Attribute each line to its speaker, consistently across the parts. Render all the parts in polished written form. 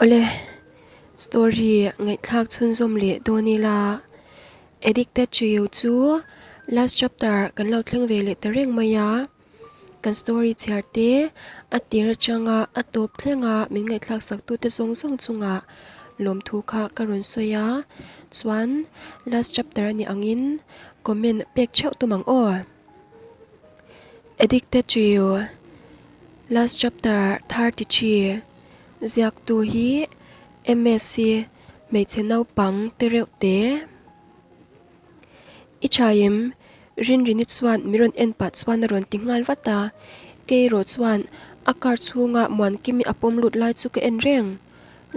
Speaker 1: Awle, story ngaihthlak chhunzawm leh dawn ila, Addicted to You chu last chapter kan lo thleng ve leh ta reng mai a, kan story chhiar te a tir atanga a tawp thlenga min ngaihthlak sak tute zawng zawng chungah lawmthu kha ka rawn sawi a, chuan last chapter a nih angin comment pek theuh tum ang aw. Addicted to You last chapter 33 Ziaktu hi MSc hmeichhe naupang te reuh te. I thaim, Rinrini chuan mi rawn en pah chuan a rawn ti nghal vat a, kei erawh chuan a car chhunga Muankimi a pawm lut lai chu ka en reng.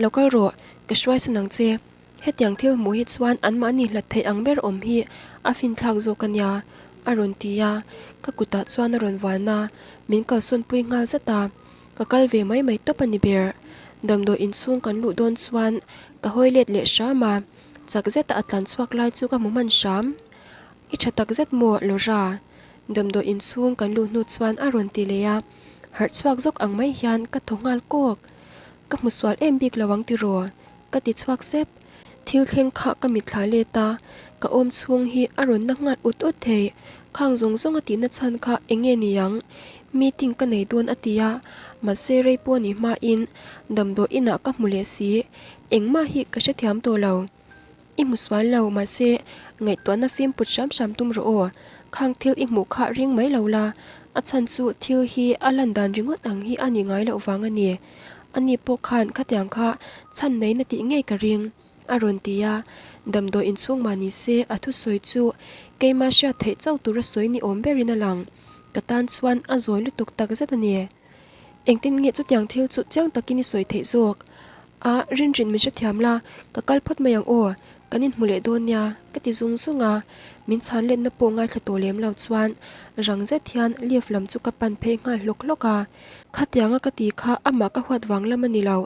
Speaker 1: Lo kal rawh, ka hruai sawn ang che. Hetiang thil hmuh hi chuan anmahni hlat theih ang ber awm hi a finthlak zawk a nia, a rawn ti a, ka kutah chuan a rawn vuan a, min kalsawnpui nghal zat a. Ka kal ve mai mai tawp a ni ber. Damdawi inchhung kan luh dawn chuan ka hawi let leh hram a, chak zeta a tlan chhuak lai chu ka hmu hman hram. I tha tak zet maw Laura? Damdawi inchhung kan luh hnu chuan a rawn ti leh a, harh chhuak zawk ang mai hian ka thaw nghal kawk. Ka hmu sual em bik lo ang tiraw? Ka ti chhuak sep. Thil thleng kha ka mitthla let a, ka awm chhung hi a rawn na nghal ut ut thei. Khang zawng zawng a tihna chhan kha eng nge ni ang? Meeting ka nei dawn a ti a, mahse rei pawh ni hmain damdawi inah ka hmu leh si. Engmah hi ka hrethiam tawh lo. I hmu sual lo, mahse ngaihtuahna fim put hram hram tum rawh aw. Khang thil i hmuh kha ring mai lo la, a chhan chu thil hi a lan dan ringawt ang hi a ni ngai loh vang a ni. Ani pawh khan khatiang kha chhan nei na tih ngei ka ring, a rawn ti a. Damdawi inchhung mah ni se a thusawi chu keima hriat theih chauh tura sawi ni awm berin a lang. Ka tan chuan a zawi lutuk tak zet a ni. Engtin nge chutiang thil chu chiang takin i sawi theih zawk? A, rinrin min hrethiam la, ka kal phawt mai ang aw. Kan inhmu leh dawn nia, ka ti zung zung a, min chhan letna pawh ngaithla tawh lem lo chuan rang zet hian lift lam chu ka pan phei nghal hlawk hlawk a. Khatianga ka ti kha amah ka huat vang lam a ni lo,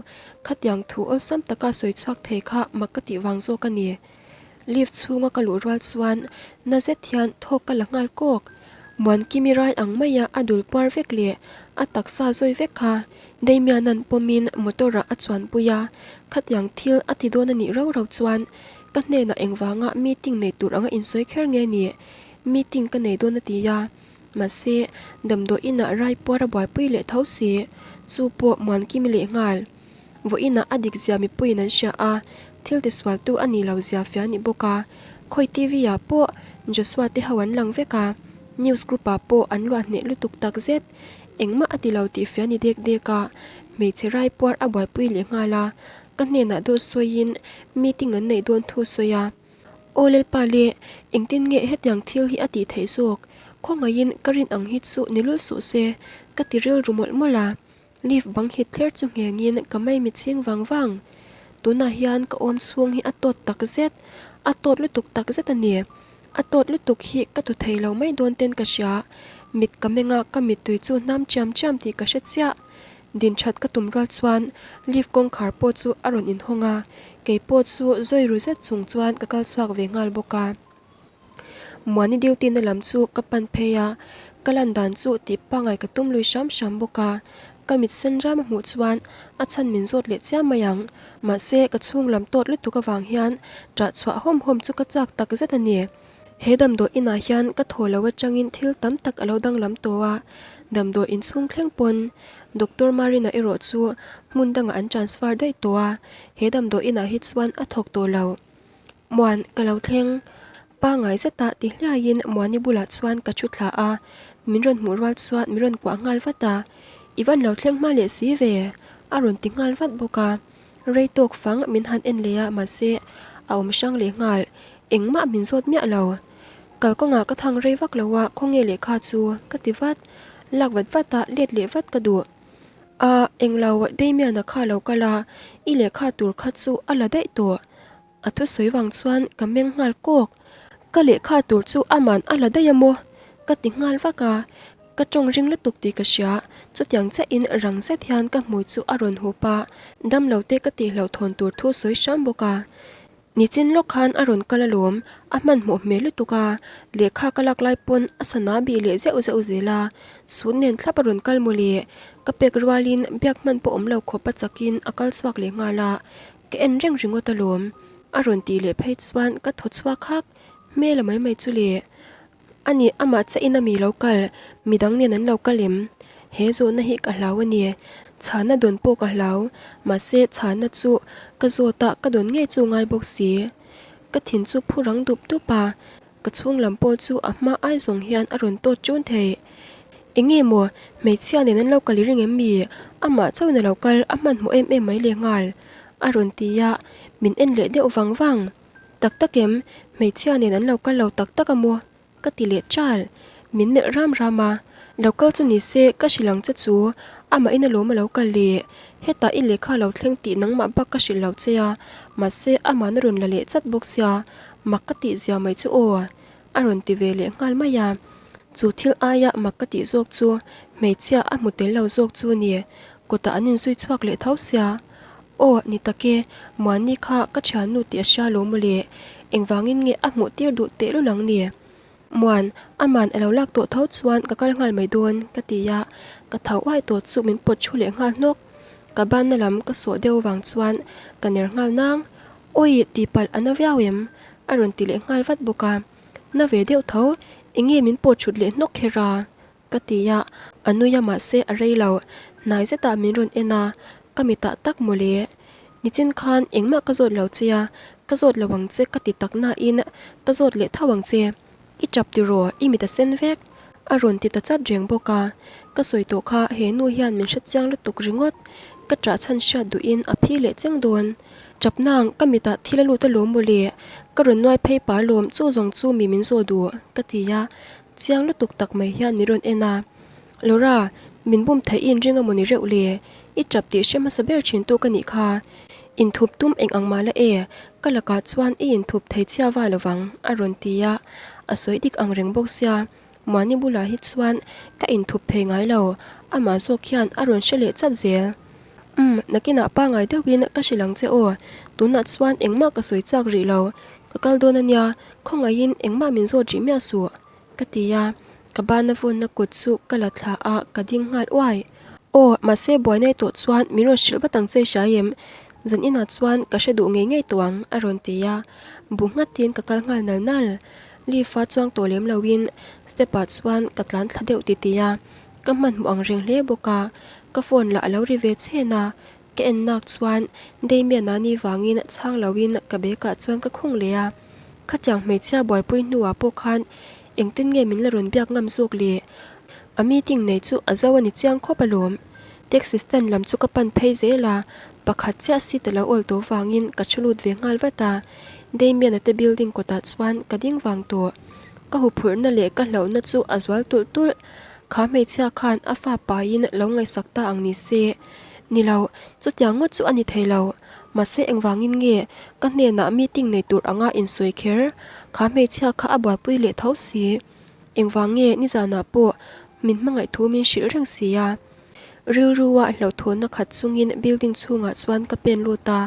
Speaker 1: khatiang thu awlsam taka sawi chhuak thei kha mak ka tih vang zawk a ni. Lift chhunga ka luh rual chuan na zet hian thawk ka la nghal kawk. Muankimi rai ang maia a dul puar vek leh a taksa zawi vek kha Damian-a'n pawmin motor-ah a chuanpui a, khatiang thil a ti dawn a nih rau rau chuan ka hnenah engvanga meeting nei tur anga insawi kher nge ni? Meeting ka nei dawn a ti a, mahse damdawi inah rai puar a buaipui leh tho si, chu pawh Muankimi leh nghal. Vawiinah a dik zia mipuiin an hria a, thil tisualtu a nih lo zia fia ni bawk a, khawi TV ah pawh Joshua te ho an lang vek a, news group ah pawh an luah hneh lutuk tak zet. Engmah a ti lo tih fia ni dek dek a, hmeichhe rai puar a buaipui leh nghal a, ka hnenah dawt sawiin meeting an neih dawn thu sawi a. Aw Lalpa le, engtin nge hetiang thil hi a tih theih zawk? Khawngaihin ka rin ang hi chu ni lul suh se, ka ti rilru mawlh mawlh a. Lift bang hit thler chu nghengin ka mai mitchhing vang vang. Tunah hian ka awm chhung hi a tawt tak zet, a tawt lutuk tak zet a ni. A tawt lutuk hi ka tu thei lo mai dawn ten ka hria. Mit ka meng a, ka mittui chu hnam chiam chiam tih ka hre chiah. Din that ka tum rual chuan lift kawngkhar pawh chu a rawn inhawng a, kei pawh chu zawi ru zet chung chuan ka kal chhuak ve nghal bawk a. Muani duty na lam chu ka pan phei a, ka lan dan chu tih pangai ka tum lui hram hram bawk a, ka mit sen ram a hmuh chuan a chhan min zawt leh chiam mai ang. Mahse ka chhung lam tawt lutuk avang hian ṭah chhuah hawm hawm chu ka chak tak zet a ni. He damdawi inah hian ka thaw lo atangin thil tam tak a lo danglam tawh a, damdawi inchhung thleng pawn Doctor Marina erawh chu hmun dangah an transfer daih tawh a, he damdawi inah hi chuan a thawk tawh lo. Muan, ka lo thleng. Pangai zeta ti hliaiin Muani bulah chuan ka thu thla a, min rawn hmuh rual chuan min rawn kuah nghal vat a, I van lo thleng hma leh si ve, a rawn ti nghal vat bawk a. Rei tawk fang min han en leh a, mahse a awm hrang leh nghal, engmah min zawt miah lo. Kalkawngah ka thang rei vak lo a, khawnge lehkha chu? ka ti vat. Lak vat vat a, let leh vat ka duh. A, englo, Damian-a kha lo kal a, i lehkha tur kha chu a la daih tawh. A thusawi vang chuan ka meng nghal kawk. Ka lehkha tur chu aman a la daih a maw? Ka ti nghal vak a, ka tawng ring lutuk tih ka hria. Chutiang chiahin rang zet hian ka hmui chu a rawn hup a, damlo te ka tihloh thawn tur thu sawi hram bawk a. Nichin lawk khan a rawn kal alawm, a hmanhmawh hmel lutuk a, lehkha ka lak lai pawn a sana bih leh zeuh zeuh zel a, sut nen thlap a rawn kal mawle, ka pek rualin biak hman pawh awm lo khawp a chakin a kal chhuak leh nghal a, ka en reng ringawt alawm. A rawn tih leh phei chuan ka thaw chhuak hak, hmel a mai mai chu le. A nih, amah che in ami lo kal, midang nen an lo kal em? He zawhna hi ka hlau a ni. Chhana dawn pawh ka hlau, mahse chhana chu ka zawt a, ka dawn ngei chu ngai bawk si. Ka thin chu phu rang dup dup a, ka chhung lam pawh chu a hma ai zawng hian a rawn tawt chun thei. Enge maw, hmeichhia nen an lo kal i ring em mi? Amah chauhin a lo kal, a hmanhmawh em em mai lehnghal, a rawn ti a, min en leh deuh vang vang. Tak tak em, hmeichhia nen an lo kal lo tak tak a maw? Ka ti leh chal. Min melh ram ram a, lo kal chu ni se ka hrilh ang che chu, amah in alawm a lo kal le, hetah i lehkha a lo thleng tih nangmah bak ka hrilh lo che a, mahse ama'n a rawn la leh chat bawk sia, mak ka tih zia mai chu aw, a rawn ti ve leh nghal mai a. Chu thil aia mak ka tih zawk chu hmeichhia a hmu tel lo zawk chu ni, kawtah an inzui chhuak leh tho sia. Aw, ni tak e, Muani kha ka thiannu tih a hria lo maw le? Engvangin nge a hmuh tir duh tehlul ang ni? Muan, aman a lo lak tawh tho chuan ka kal nghal mai dawn, ka ti a, ka tho uai tawh chu min pawt thu leh nghal hnawk. Ka banna lam ka sawh deuh vang chuan ka ner nghal nang. Awi, tihpalh a na viau em? A rawn ti leh nghal vat bawk a. Na ve deuh tho, enge min pawt thut leh hnawk kher a? Ka ti a, a nui a mahse a rei lo, hnai zetah min rawn en a, ka mitah tak mawle. Nichin khan engmah ka zawt lo che a, ka zawt lo ang che ka ti tak nain ka zawt leh tho ang che. I tap tiraw, i mit a sen vek? A rawn ti ta chat reng bawk a, ka sawi tawh kha he nu hian min hre chiang lutuk ringawt, ka ṭah chhan hriat duhin a phi leh cheng dawn. Tap nang, ka mitah thil a lut alawm mawle, ka rawn nuai phei pa lawm chu zawng chu mi min zawh duh, ka ti a, Chiang lutuk tak mai hian min rawn en a, Laura, min bum theih i inring a maw ni reuh le? I tap tih hre hmasa ber thin tu ka nih kha. Inthup tum eng ang mah la e, ka lakah chuan i inthup thei chhia va lovang, a rawn ti a. A sawi dik ang reng bawk sia, Muani bulah hi chuan ka inthup thei ngai lo, amah zawk hian a rawn hre leh chat zel. Umm, nakinah pangai deuhin ka hrilh ang che aw, tunah chuan engmah ka sawi chak rih lo, ka kal dawn ania, khawngaihin engmah min zawt rih miah suh, ka ti a, ka bana vawnna kut chu ka la thla a, ka ding nghal uai. Aw, mahse buai nai tawh chuan min rawn hrilh vat ang che hria em? Zan inah chuan ka hre duh ngei ngei tawh ang, a rawn ti a, bu nghatin ka kal nghal nal nal. Lift a chuang tawh lem loin step ah chuan ka tlan thla deuh titih a, Ka hmanhmawh ang reng hle bawk a, ka phone lah a lo ri ve chhen a, ka en nak chuan Damian-a ni vangin chhang loin ka bag ah chuan ka khung leh a, khatiang hmeichhia buaipui hnuah pawh khan engtin nge min la rawn biak ngam zawk le? A meeting nei chu a zo a ni chiang khawp alawm. Taxi stand lam chu ka pan phei zel a, pakhat chiah seat a lo awl tawh vangin ka thu lut ve nghal vat a, Damian-a te building kawtah chuan ka ding vang tawh. Ka huphurhna leh ka hlauhna chu a zual tulh tulh. Kha hmeichhia khan a fa paiin lo ngaihsak ta ang ni se. Ni lo, chutiang ngawt chu a ni thei lo. Mahse engvangin nge ka hnenah meeting nei tur anga insawi kher? Kha hmeichhia kha a buaipui leh tho si. Engvang nge nizanah pawh min hmangaih thu min hrilh reng si a? Rilrua hlauhthawnna khat chungin building chhungah chuan ka pen lut a,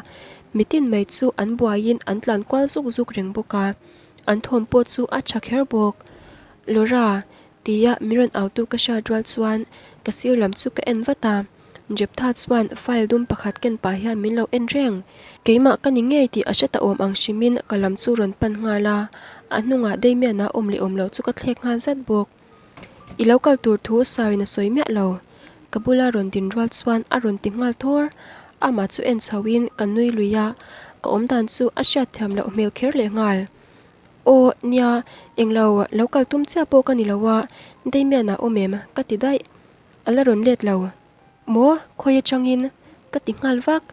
Speaker 1: mitin mai chu an buaiin an tlan kual zuk zuk reng bawk a. An thawm pawh chu a tha kher bawk. Laura, Tia min rawn autu ka hriat rual chuan ka sir lam chu ka en vat a, Jeptha chuan file dum pakhat ken pah hian min lo en reng. Keimah ka ni ngei tih a hre ta awm ang hrimin ka lam chu rawn pan nghal a, a hnungah Damian-a awm leh awm loh chu ka thlek nghal zat bawk. I lo kal tur thu Sir-in a sawi miah lo. Ka bula rawn din rual chuan a rawn ti nghal thawr. Amah chu en chhoin ka nui lui a, ka awmdan chu a hriatthiam loh hmel kher leh nghal. Aw, nia, englo, lo kal tum chiah pawh ka ni lo a, Damian a awm em? ka ti daih. A la rawn let lo. Maw, khawi atangin? ka ti nghal vak.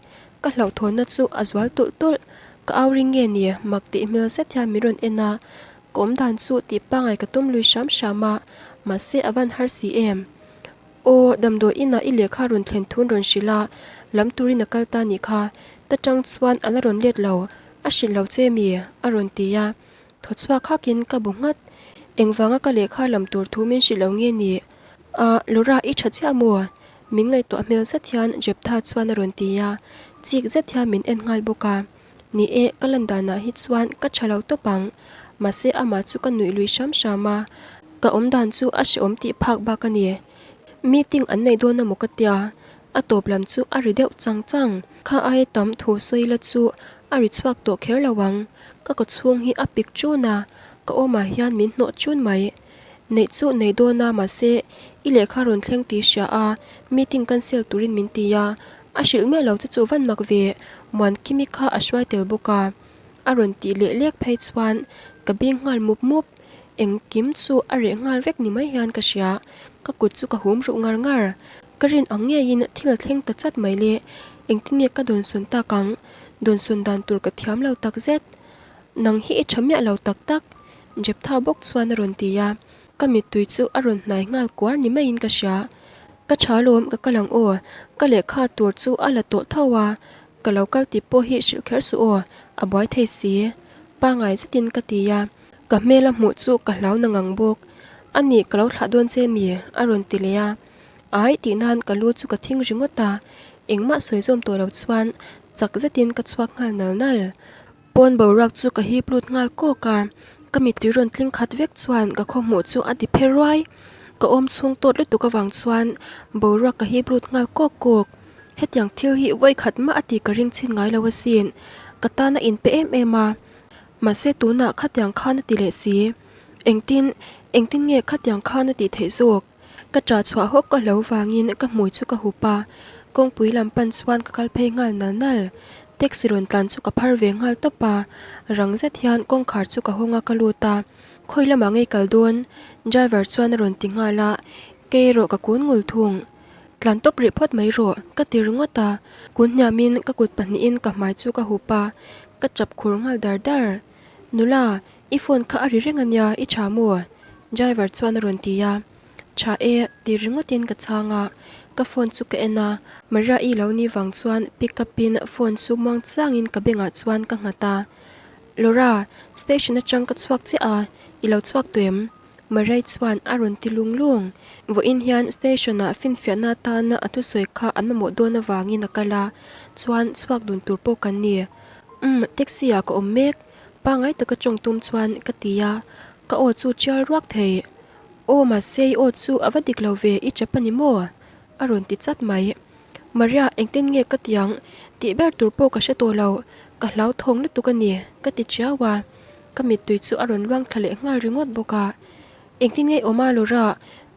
Speaker 1: Ka hlauhthawnna chu a zual tulh tulh. Ka au ring nge ni? mak tih hmel zet hian min rawn en a. Ka awm dan chu tih pangai ka tum lui hram hram a, mahse a van har si em? Aw, damdawi inah i lehkha rawn thlen thun rawn hrilh a, lam turin a kal ta nih kha. Ta tang chuan a la rawn let lo. A hrilh lo che mi? a rawn ti a. Thaw chhuak hakin ka bu nghat. Engvanga ka lehkha lam tur thu min hrilh lo nge ni? Ah, Laura i tha chiah maw? Min ngaihtuah hmel zet hian Jeptha chuan a rawn ti a. Chik zet hian min en nghal bawk a. Ni e, ka lan danah hi chuan ka tha lo tawp ang. Mahse amah chu ka nuih lui hram hram a, ka awm dan chu a hrehawm tih phak bak a ni. Meeting an nei dawn emaw ka tia, a tawp lam chu a ri deuh chang chang. Kha aia tam thu sawi la chu a ri chhuak tawh kher lo ang. Ka kawchhung hi a pik ṭun a, ka awmah hian min hnawh ṭun mai. Neih chu nei dawn a, mahse i lehkha rawn thleng tih hria a, meeting cancel turin min ti a, a hrilh miah lo che chu van mak ve, Muankimi kha a hruai tel bawk a, a rawn tih leh lek phei chuan ka bing nghal mup mup, engkim chu a reh nghal vek ni mai hian ka hria, ka kut chu ka hum ruh ngar ngar, ka rin ang ngeiin thil a thleng ta chat mai le, engtin nge ka dawnsawn tak ang, dawnsawn dan tur ka thiam lo takzet, nang hi i tha miah lo tak tak. Jeptha bawk chuan a rawn ti a, ka mittui chu a rawn hnai nghal kuar ni maiin ka hria. Ka tha lawm ka kal ang aw, ka lehkha tur chu a la tawh tho a, ka lo kal tih pawh hi hrilh kher suh aw, a buai thei si. Pangai zetin ka ti a, ka hmel a hmuh chu ka hlau na ngang bawk. A nih ka lo thlah dawn che mi? a rawn ti leh a. Ai tih nan ka lu chu ka thing ringawt a, engmah sawi zawm tawh lo chuan chak zetin ka chhuak nghal nal nal. Pawn boruak chu ka hip lut nghal kawk a, ka mittui rawn tling khat vek chuan ka khawhmuh chu a ti phe ruai. Ka awm chhung tawt lutuk avang chuan boruak ka hip lut nghal kawk kawk. Hetiang thil hi vawi khat mah a ti ka ring chhin ngai lo asin, ka tan a inpe em em a. Mahse tunah khatiang khan a ti leh si. Engtin, engtin nge khatiang khan a tih theih zawk? Ka ṭah chhuah hawk ka hlo vangin ka hmui chu ka hup a, kawngpui lam pan chuan ka kal phei nghal nal nal. Taxi rawn tlan chu ka phar ve nghal tawp a, rang zet hian kawngkhar chu ka hawng a ka lut a, khawi lamah ngei kal dawn? Driver chuan a rawn ti nghal a, kei erawh ka kun ngul thung. Tlan tawp rih phawt mai rawh, ka ti ringawt a, kun hniamin ka kut pahnihin ka hmai chu ka hup a, ka chap khur nghal dar dar. Nula, I phone kha a ri reng ania, i tha maw? Driver chuan a rawn ti a. Tha e, ti ringawtin ka chhang a. Ka phone chu ka en a, Maria-i lo ni vang chuan pick up in phone chu muang changin ka bengah chuan ka nghat a. Laura, station atang ka chhuak chiah a, i lo chhuak tawh em? Maria-i chuan a rawn ti lung lung. Vawiin hian station ah finfiahna atana a thusawi kha an mamawh dawn avangin a kal a, chuan chhuak dun tur pawh kan ni. Umm, taxi ah ka awm mek. Pangai taka tawng tum chuan ka ti a, ka aw chu tial ruak thei. Aw mahse i aw chu a va dik lo ve, i chap a ni maw? A rawn ti chat mai. Maria, engtin nge ka ti ang? Tih ber tur pawh ka hre tawh lo, ka hlauthawng lutuk a ni, ka ti chiau a. Ka mittui chu a rawn luang thla leh nghal ringawt bawk a. Engtin nge i awm a Laura?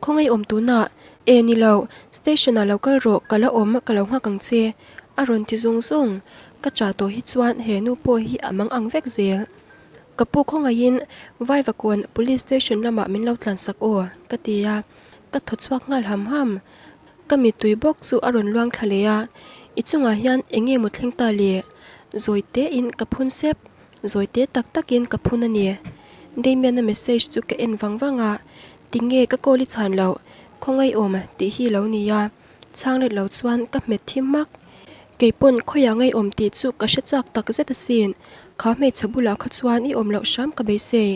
Speaker 1: Khawngaih awm tunah? E ni lo, station ah lo kal rawh, ka la awm, ka lo nghak ang che, a rawn ti zung zung. Ka chah tawh hi chuan he nu pawh hi a mang ang vek zel. Ka pu khawngaihin Vaivakawn Police Station lamah min lo tlansak aw, ka ti a, ka thaw chhuak nghal ham ham. Ka mittui bawk chu a rawn luang thla leh a, I chungah hian eng nge maw thleng ta le? Zawi tein ka phun sep, zawi te tak takin ka phun a ni. Damian-a message chu ka en vang vang a, Tinge ka call i chhan loh, khawngaih awm tih hi lo nia. Chhang let lo chuan ka hmet thim hmak. Kei pawn khawiah ngei awm tih chu ka hre chak tak zet asin. Kha hmeichhe bulah kha chuan i awm loh hram ka beisei.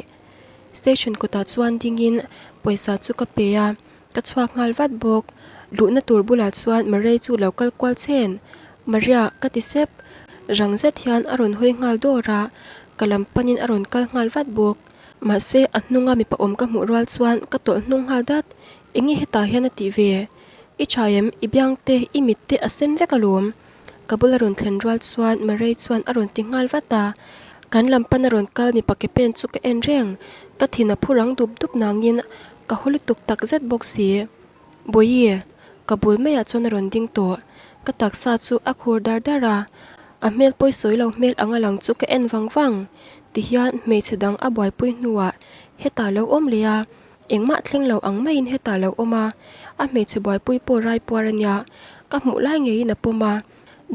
Speaker 1: Station kawtah chuan dingin pawisa chu ka pe a, ka chhuak nghal vat bawk. Luhna tur bulah chuan Murray chu lo kal kual chhen. Maria, ka ti sep. Rang zet hian a rawn hawi nghal dawr a, ka lam panin a rawn kal nghal vat bawk. Mahse a hnunga mipa awm ka hmuh rual chuan ka tawlh hnung nghal dat. Enge hetah hian a tih ve? I tha em? I biang te, i mit te a sen vek alawm. Ka bula rawn thlen rual chuan Murray chuan a rawn ti nghal vat a. Kan lam pana rawn kal mipa ke pen chu ka en reng. Ka thin a phu rang dup dup nangin ka haw lutuk tak zet bawk si. Bawihi, ka bul maiah chuan a rawn ding tawh. Ka taksa chu a khur dar dar a. A hmel pawisawi lo hmel anga lang chu ka en vang vang. Tihian hmeichhe dang a buaipui hnuah hetah lo awm leh a. Engmah thleng lo ang maiin hetah lo awm a, a hmeichhe buaipui pawh rai puar a nia, ka hmuh lai ngeiin a pawm a.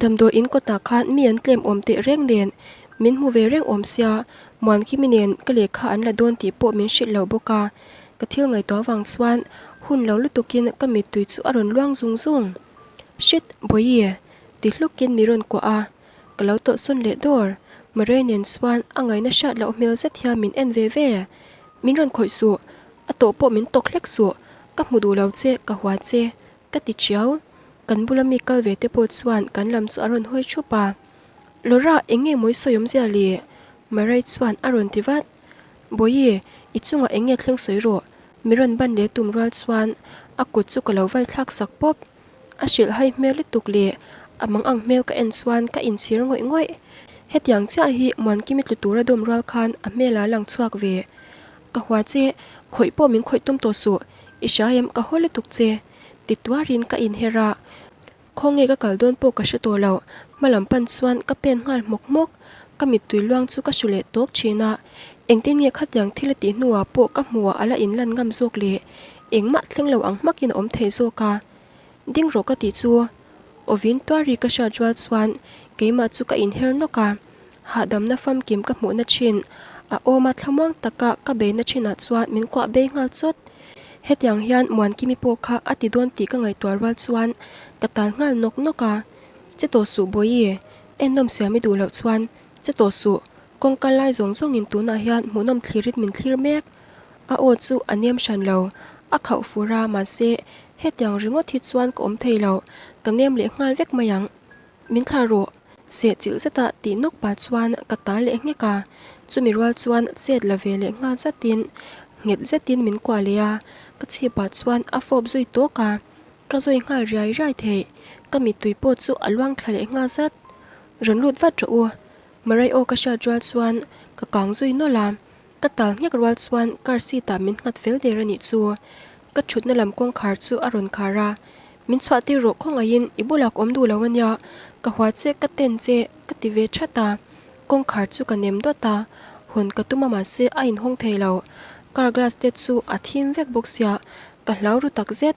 Speaker 1: Damdawi in kawtah khan mi an tlem awm teh reng nen, min hmu ve reng awm sia, Muankimi nen ka lehkha an la dawn tih pawh min hrilh lo bawk a, ka thil ngaihtuah avang chuan hun lo lutukin ka mittui chu a rawn luang zung zung. Shit, Bawihi! ti hlukin mi rawn kuah a. Ka lo tawlhsawn leh dawr. Murray nen chuan a ngaihna hriat loh hmel zet hian min en ve ve. Min rawn khawih suh, a tawh pawh min tawk hlek suh, ka hmu duh lo che, ka hua che, ka ti chiau. Kan bula mi kal ve te pawh chuan kan lam chu a rawn hawi thup a. Laura, eng nge mawi sawi awmzia le? Marai chuan a rawn ti vat. Bawihi, i chungah eng nge thleng sawi rawh? Mi rawn ban leh tum rual chuan a kut chu ka lo vai thlak sak pawp. A hrilh hai hmel lutuk leh a mang ang hmel ka en chuan ka inchhir ngawih ngawih. Hetiang chiah hi Muankimi tlu tura dawm rual khan a hmel a lang chhuak ve. Ka hua che, khawih pawh min khawih tum tawh suh, i hria em ka haw lutuk che, ti tuarin ka inher a. Khawnge ka kal dawn pawh ka hre tawh lo, hma lam pan chuan ka pen nghal hmawk hmawk, ka mittui luang chu ka hru leh tawk thin a, engtin nge khatiang thil a tih hnuah pawh ka hmuhah a la inlan ngam zawk le, engmah thleng lo ang hmakin a awm thei zawk a, ding rawh ka tih chu awvin tuari ka hriat rual chuan keimah chu ka inher nawk a, hahdamna famkim ka hmuhna thin a awm a thlamuang taka ka beina thinah chuan min kuah bei nghal chawt. Hetiang hian Muankimi pawh kha a ti dawn tih ka ngaihtuah rual chuan ka tal nghal nawk nawk a, Che tawh suh Bawihi, ennawm siam i duh loh chuan che tawh suh, kawngka lai zawng zawngin tunah hian hmuhnawm thlirin min thlir mek. A aw chu a nem hran lo, a khauh fur a, mahse hetiang ringawt hi chuan ka awm thei lo, ka nem leh nghal vek mai ang. Min thlah rawh, seh chilh zeta tih nawk pah chuan ka tal leh nghek a, chumi rual chuan chet la ve leh nghal zatin nghet zetin min kuah leh a, ka chhipah chuan a fawp zui tawk a, ka zawi nghal riai riai theih, ka mittui pawh chu a luang thla leh nghal zat. Rawn lut vat rawh u, Marai aw ka hriat rual chuan ka kang zui nawlh a, Ka tal nghek rual chuan car seat ah min nghat fel der a nih chu. Ka thutna lam kawngkhar chu a rawn khar a, Min chhuah tir rawh khawngaihin i bulah ka awm duh lo a nia, ka hua che ka ten che ka ti ve that a. Kawngkhar chu ka nem dawt a, hawn ka tum a mahse a inhawng thei lo. Car glass te chu a thim vek bawk sia, ka hlau ru tak zet.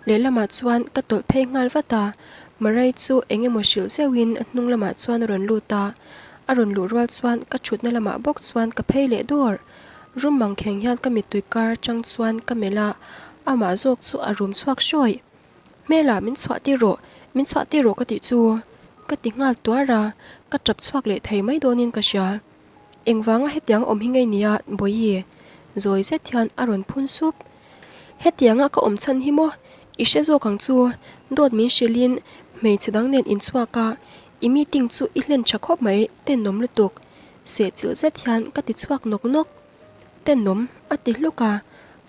Speaker 1: Lehlamah chuan ka tawlh phei nghal vat a, Marai chu eng emaw hrilh zeuhin hnung lamah chuan a rawn lut a, a rawn luh rual chuan ka thutna lamah bawk chuan ka phei leh dawr. Rum mangkheng hian ka mittui kar atang chuan ka melh a, amah zawk chu a rum chhuak hruai. Hmelah min chhuah tir rawh, min chhuah tir rawh ka tih chu ka ti nghal tuar a, ka tap chhuak leh thei mai dawnin ka hria. Engvanga hetiang awm hi ngei nia Bawihi? Zawi zet hian a rawn phun sup. Hetianga ka awm chhan hi maw? I hre zawk ang chu, dawt min hrilhin hmeichhe dang nen inchhuak a, i meeting chu i hlen tha khawp mai, tenawm lutuk. Sehchilh zet hian ka ti chhuak nawk nawk. Tenawm a ti hluk a,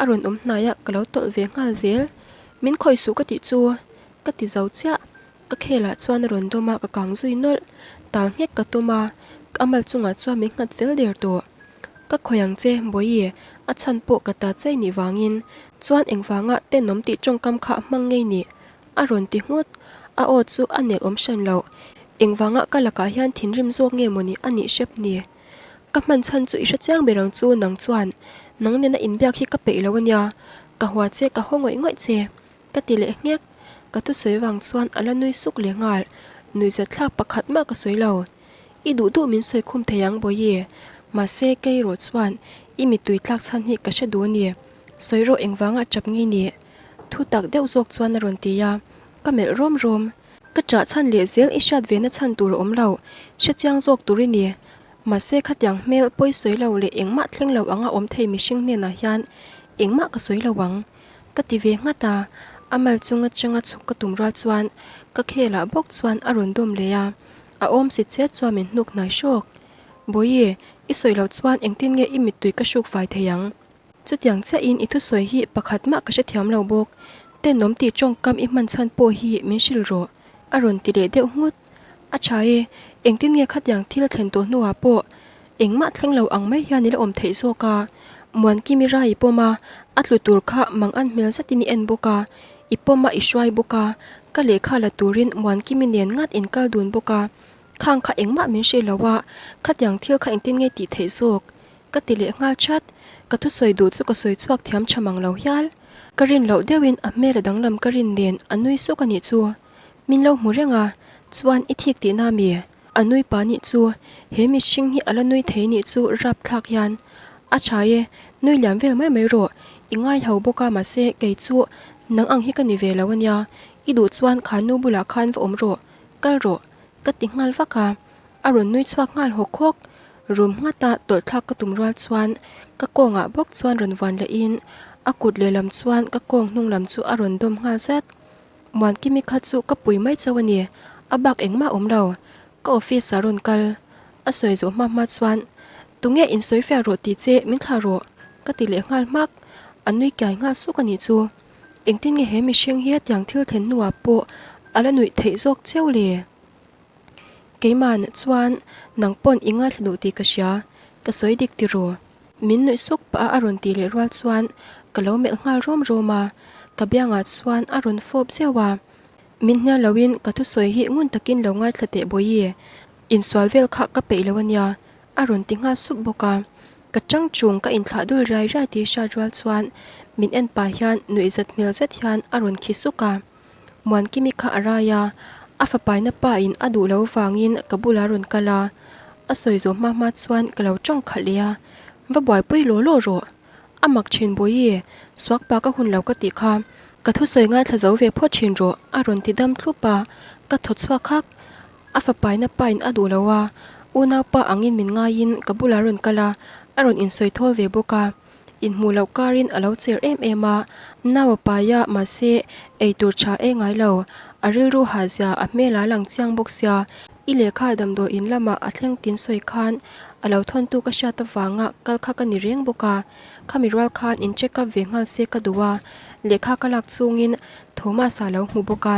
Speaker 1: a rawn awm hnai a ka lo tawlh ve nghal zel. Min khawih suh ka tih chu ka ti zo chiah. Ka khelah chuan a rawn dawm a, ka kang zui nawlh. Tal nghek ka tum a, ka mal chungah chuan min nghat fel der tawh. Ka khawih ang che, Bawihi, a chhan pawh ka ta chei nih vangin. Chuan engvanga tenawm tih tawngkam kha hmang ngei nih? A rawn ti nghut. A aw chu a nelh awm hran loh. Engvanga ka lakah hian thinrim zawk nge mawni a nih hrep ni? Ka hman chhan chu i hre chiang ber ang chu nang chuan. Nang nena inbiak hi ka peih lo ania. Ka hua che, ka haw ngawih ngawih che. Ka ti leh nghek. Ka thusawi vang chuan a la nui suk leh nghal. Nuihzat thlak pakhat mah ka sawi lo. I duh duh min sawi khum thei ang Bawihi. Mahse kei erawh chuan i mittui tlak chhan hi ka hre duh a ni. Sawi rawh engvanga chap nge ni? Thu tak deuh zawk chuan a rawn ti a. Ka melh rawm rawm. Ka chah chhan leh zel i hriat ve na chhan tur a awm lo. Hre chiang zawk tur i ni. Mahse khatiang hmel pawi sawi lo leh engmah thleng lo anga awm thei mihring hnenah hian engmah ka sawi lo ang. Ka ti ve nghat a, a mal chung atanga chhuk ka tum rual chuan ka khelah bawk chuan a rawn dawm leh a, a awm si chet chuan min hnuk hnai hrawk. Bawihi, i sawi loh chuan engtin nge i mittui ka hruk fai thei ang? Chutiang chiahin i thusawi hi pakhat mah ka hrethiam lo bawk, tenawm tih tawngkam i hman chhan pawh hi min hrilh rawh, a rawn ti leh deuh nghut. A tha e, engtin nge khatiang thil thlen tawh hnuah pawh engmah thleng lo ang mai hian i la awm theih zawk a, Muankimi rai i pawm a, a tlu tur kha mang an hmel zetin i en bawk a, i pawm a i hruai bawk a, ka lehkha la turin Muankimi nen ngat in kal dun bawk a, khang kha engmah min hrilh lo a, khatiang thil kha engtin nge tih theih zawk? Ka ti leh nghal chat, ka thusawi duh chu ka sawi chhuak thiam tha mang lo hial. Ka rin loh deuhin a hmel a danglam ka rin nen a nui suk a nih chu. Min lo hmu reng a, chuan i thik tihna mi? A nui pa nih chu, he mihring hi a la nui thei nih chu rapthlak hian. A tha e, nui liam vel mai mai rawh, i ngai ho bawk a mahse kei chu nang ang hi ka ni ve lo ania, i duh chuan kha nu bulah khan va awm rawh, kal rawh, ka ti nghal vak a, a rawn nui chhuak nghal hawk hawk. Rum nghata tawlh thlak ka tum rual chuan ka kawngah bawk chuan rawn vuan lehin a kut lehlam chuan ka kawng hnung lam chu a rawn dawm nghal zat. Muankimi kha chu ka pui mai chauh a ni, a bak engmah awm lo. Ka office ah rawn kal. A sawi zawh hma hma chuan, Tunge insawi fiah rawh tih che min thlah rawh, ka ti leh nghal hmak. A nui kiai nghal suk a nih chu. Engtin nge he mihring hi hetiang thil thlen hnuah pawh a la nuih theih zawk cheu le? Keimah chuan nang pawn i ngaithla duh tih ka hria, ka sawi dik tiraw? Min nuih suk pah a a rawn tih leh rual chuan ka lo melh nghal rawm rawm a, ka biangah chuan a rawn fawp zeuh a. Min hnial loin ka thusawi hi ngun takin lo ngaithla teh Bawihi, insual vel kha ka peih lo a nia, a rawn ti nghal sup bawk a. Ka chang chung ka inthlah dul riai riai tih hriat rual chuan min en pah hian nuihzat hmel zet hian a rawn khi suk a. Muankimi kha a rai a, a fapaina pa in a duh lo vangin ka bulah rawn kal a, a sawi zawh hma hma chuan ka lo tawng khalh leh a, Va buaipui law law rawh, a mak thin Bawihi, suak pa ka hun lo ka tih kha, ka thusawi ngaithla zo ve phawt thin rawh a rawn ti dam thlup a, ka thaw chhuak hak. A fapaina pa in a duh lo a, unaupa angin min ngaiin ka bulah rawn kal a, a rawn insawi thawl ve bawk a. Inhmuh loh karin a lo cher em em a, nau a pai a, mahse eitur tha e ngai lo, a rilru hah zia a hmel a lang chiang bawk sia, i lehkha damdawiin lamah a thleng tin sawi khan a lo thawntu ka hriat avanga kal kha ka ni reng bawk a, khami rual khan in check up ve nghal se ka duh a, lehkha ka lak chungin Thomas a lo hmu bawk a.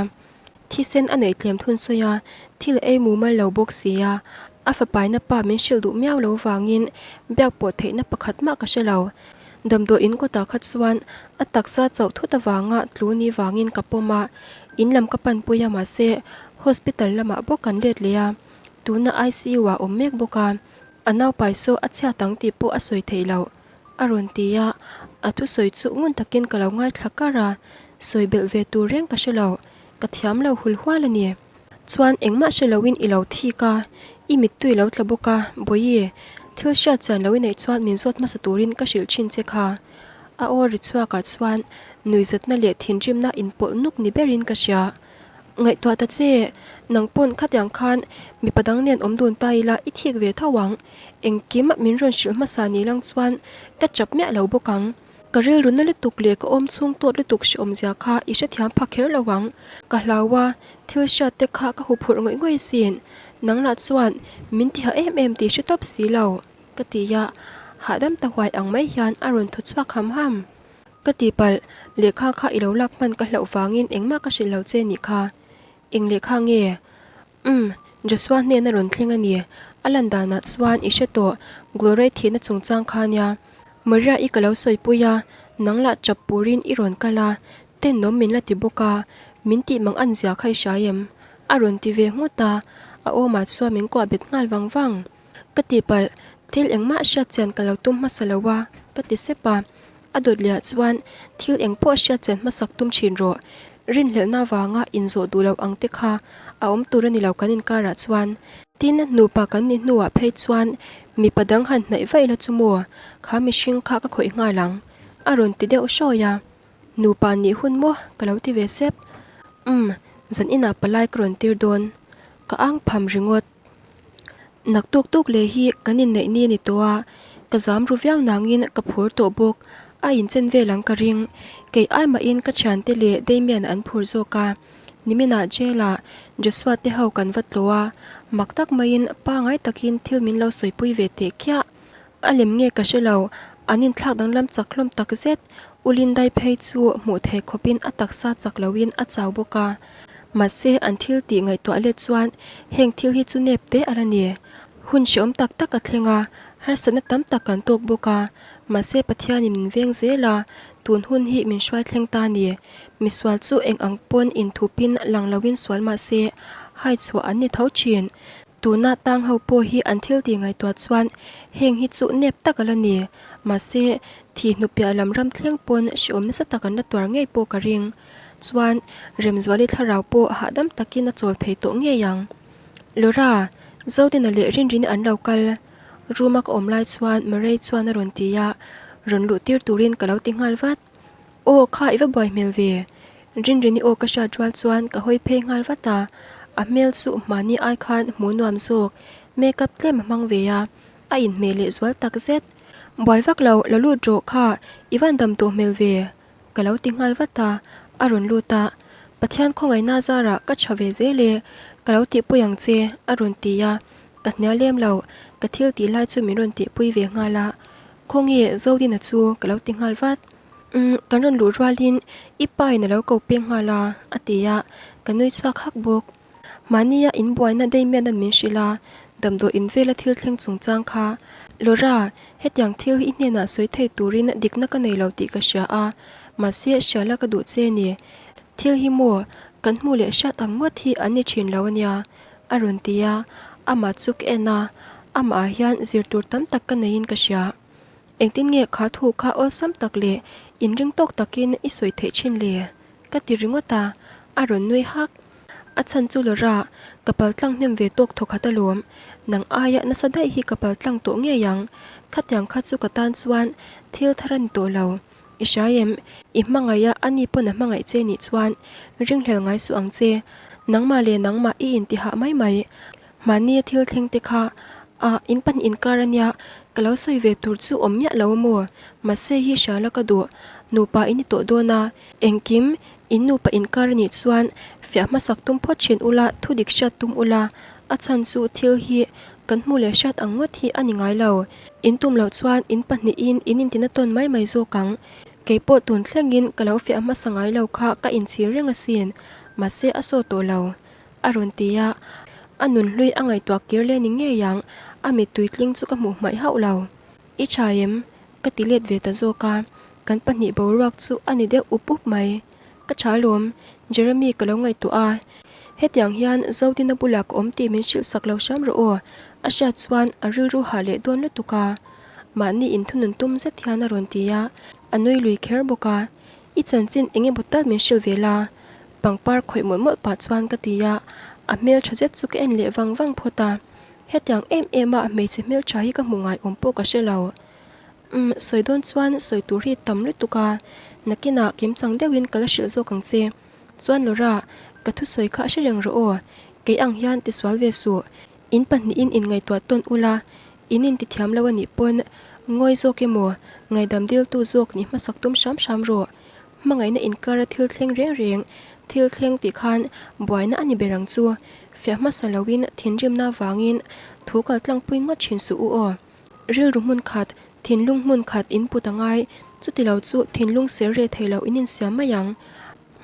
Speaker 1: Thisen a neih tlem thun sawi a, thil a ei mumal lo bawk si a, a fapaina pa min hrilh duh miau lo vangin biak pawh theihna pakhat mah ka hre lo. Damdawi in kawtah kha chuan a taksa chauh thut avanga tlu ni vangin ka pawm a, in lam ka panpui a mahse hospital lamah bawk kan let leh a, tuna ICU ah awm mek bawk a, a naupai saw a chhiat ang tih pawh a sawi theih loh. A rawn ti a, a thusawi chu ngun takin ka lo ngaithla kar a, sawi belh ve tur reng ka hre lo, ka thiam lo hul hual a ni. Chuan engmah hre loin i lo thik a, i mittui lo tla bawk a, Bawihi, thil hriat chian lo i neih chuan min zawt hmasa turin ka hrilh thin che kha. A aw ri chhuakah chuan nuihzatna leh thinrimna inpawlh nuk ni berin ka hria. Ngaihtuah ta che, nang pawn khatiang khan mipa dang nen awm dun ta ila i thik ve tho ang. Engkim min rawn hrilh hmasa ni lang chuan ka chap miah lo bawk ang. Ka rilru na lutuk leh ka awm chhung tawt lutuk hrehawm zia kha i hrethiam pha kher lo ang. Ka hlau a, thil hriat te kha ka huphurh ngawih ngawih asin. Nang lah chuan min ti ha em em tih hre tawp si lo, ka ti a, hahdam ta huai ang mai hian a rawn thaw chhuak ham ham. Ka tihpalh, lehkha kha i lo lak hman ka hlauh vangin engmah ka hrilh lo che nih kha. Eng lehkha nge? Umm, Joshua hnena rawn thleng a ni. A lan danah chuan i hre tawh, Glory thihna chungchang kha nia. Maria i ka lo sawipui a, nang lah chap purin i rawn kal a, tenawm min la ti bawk a, min tih mang an zia kha i hria em? A rawn ti ve nghut a, a awmah chuan min kuah bet nghal vang vang. Ka tihpalh, thil engmah hriat chian ka lo tum hmasa lo a, ka ti sep a. A dawt leh ah chuan thil eng pawh hriat chian hmasak tum thin rawh. Rinhlelhna avanga inzawh duh loh ang te kha a awm tur a ni lo kan inkarah chuan. Tin, nupa kan nih hnuah phei chuan mipa dang han hnaih vaih la chu maw, kha mihring kha ka khawih nghal ang, a rawn ti deuh hrawi a. Nupa nih hun maw ka lo ti ve sep. Umm, zan inah palai ka rawn tir dawn. Ka ang pham ringawt. Nak tuk tuk leh hi kan inneih ni a ni tawh a, ka zam ru viau nangin ka phur tawh bawk. A inchen vel ang ka ring. Kei ai mahin ka thiante leh Damian an phur zawk a. Niminah jail ah Joshua te ho kan va tlawh a, mak tak maiin pangai takin thil min lo sawipui ve teh khiah. A lem nge ka hre lo, an inthlak danglam chak hlawm tak zet. U Lindai phei chu hmuh theih khawpin a taksa chak loin a chau bawk a. Mahse, an thil tih ngaihtuah let chuan heng thil hi chu nep te a la ni. Hun hreawm tak tak a thleng a, harsatna tam tak kan tawk bawk a. Mahse, Pathianin min veng zel a, tun hun hi min hruai thleng ta a ni. Misual chu eng ang pawn inthupin lang loin sual mahse, hai chhuah an ni tho thin. Tuna tang ho pawh hi an thil tih ngaihtuah chuan heng hi chu nep tak a la ni. Mahse, thih hnupiah lam ram thleng pawn hreawm nasa tak an la tuar ngei pawh ka ring. Chuan, Remzuali thlarau pawh hahdam takin a chawl thei tawh ngei ang. Laura, Zodina leh Rinrini an lo kal. Room a ka awm lai chuan Murray chuan a rawn ti a, rawn luh tir turin ka lo ti nghal vat. Aw, kha i va buai hmel ve. Rinrini aw ka hriat rual chuan ka hawi phei nghal vat a, a hmel chu mahni ai khan hmuh nuam zawk, makeup tlem a hmang ve a, a inhmeh leh zual tak zet. Buai vak lo, lo lut rawh kha, i van dam tawh hmel ve, ka lo ti nghal vat a, a rawn lut a. Pathian khawngaihna zarah ka tha ve zel e, ka lo tihpui ang che, a rawn ti a. Ka hnial lem lo, ka thil tih lai chu min rawn tihpui ve nghal a. Khawnge Zodina chu ka lo ti nghal vat. Umm, kan rawn luh rualin i pa in a lo ko peng nghal a, a ti a, ka nui chhuak hak bawk. Mahnia inbuaina Damian-a'n min hrilh a, damdawi in vela thil thleng chungchang kha. Laura, hetiang thil hi i hnenah sawi thei turin dikna ka nei lo tih ka hria a, mahse hriala ka duh che ni. Thil hi maw, kan hmuh leh hriat ang ngawt hi an ni thin lo ania, a rawn ti a, amah chu ka en a, amah ah hian zir tur tam tak ka neiin ka hria. Engtin nge kha thu kha awlsam tak leh inring tawk takin i sawi theih thin le? Ka ti ringawt a, a rawn nui hak. A chhan chu Laura, ka pal tlang hnem ve tawk thawkhat alawm. Nang aia nasa daih hi ka pal tlang tawh ngei ang. Khatiang kha chu ka tan chuan thil thar a ni tawh lo. I hria em? I hmangaih a, ani pawn a hmangaih che nih chuan ringhlel ngai suh ang che. Nangmah leh nangmah i intihah mai mai. Mahnia thil thleng te kha ah in pahnih inkar ania, ka lo sawi ve tur chu awm miah lo a maw? Mahse hi hria la ka duh, nupa in ni tawh dawn a, engkim in nupa inkar anih chuan fiah hmasak tum phawt thin ula thu dik hriat tum ula, a chhan chu thil hi kan hmu leh hriat ang ngawt hi a ni ngai lo. In tum loh chuan in pahnihin in intina tawn mai mai zawk ang. Keipawh tun thlengin ka lo fiah hmasa ngai lo kha ka inchhir reng asin, mahse a saw tawh lo. A rawn ti a, a nunhlui a ngaihtuah kir leh ni ngei ang, a mittui tling chu ka hmuh hmaih hauh lo. I tha em? Ka ti let ve ta zawk a, kan pahnih boruak chu a ni deuh up up mai. Ka tha alawm, Jeremy ka lo ngaihtuah a, hetiang hian Zodina bulah ka awm tih min hrilh sak lo hram rawh aw, a hriat chuan a rilru hah leh dawn lutuk a. Mahni inthunun tum zet hian a rawn ti a, a nui lui kher bawk a. I chanchin eng emaw tal min hrilh ve la? Pangpar khawih mawlh mawlh pah chuan ka ti a, a hmeltha zet chu ka en leh vang vang phawt a. Hetiang em em a hmeichhe hmeltha hi ka hmu ngai awm pawh ka hre lo. Umm, sawi dawn chuan sawi tur hi tam lutuk a, nakinah kimchang deuhin ka la hrilh zawk ang che. Chuan Laura, ka thusawi kha hre reng rawh aw, kei ang hian tisual ve suh. In pahnihin inngaihtuah tawn ula, in intithiam lo a nih pawn ngawi zawk emaw, ngaihdam diltu zawk nih hmasak tum hram hram rawh. Hmangaihna inkara thil thleng reng reng, thil thleng tih khan buaina a ni ber ang chu. Fiah hmasa loin thinrimna vangin thu kal tlangpui ngawt thin suh u aw. Rilru hmun khat, thinlung hmun khat in put a ngai, chuti lo chu thinlung ser reh thei lo in insiam mai ang.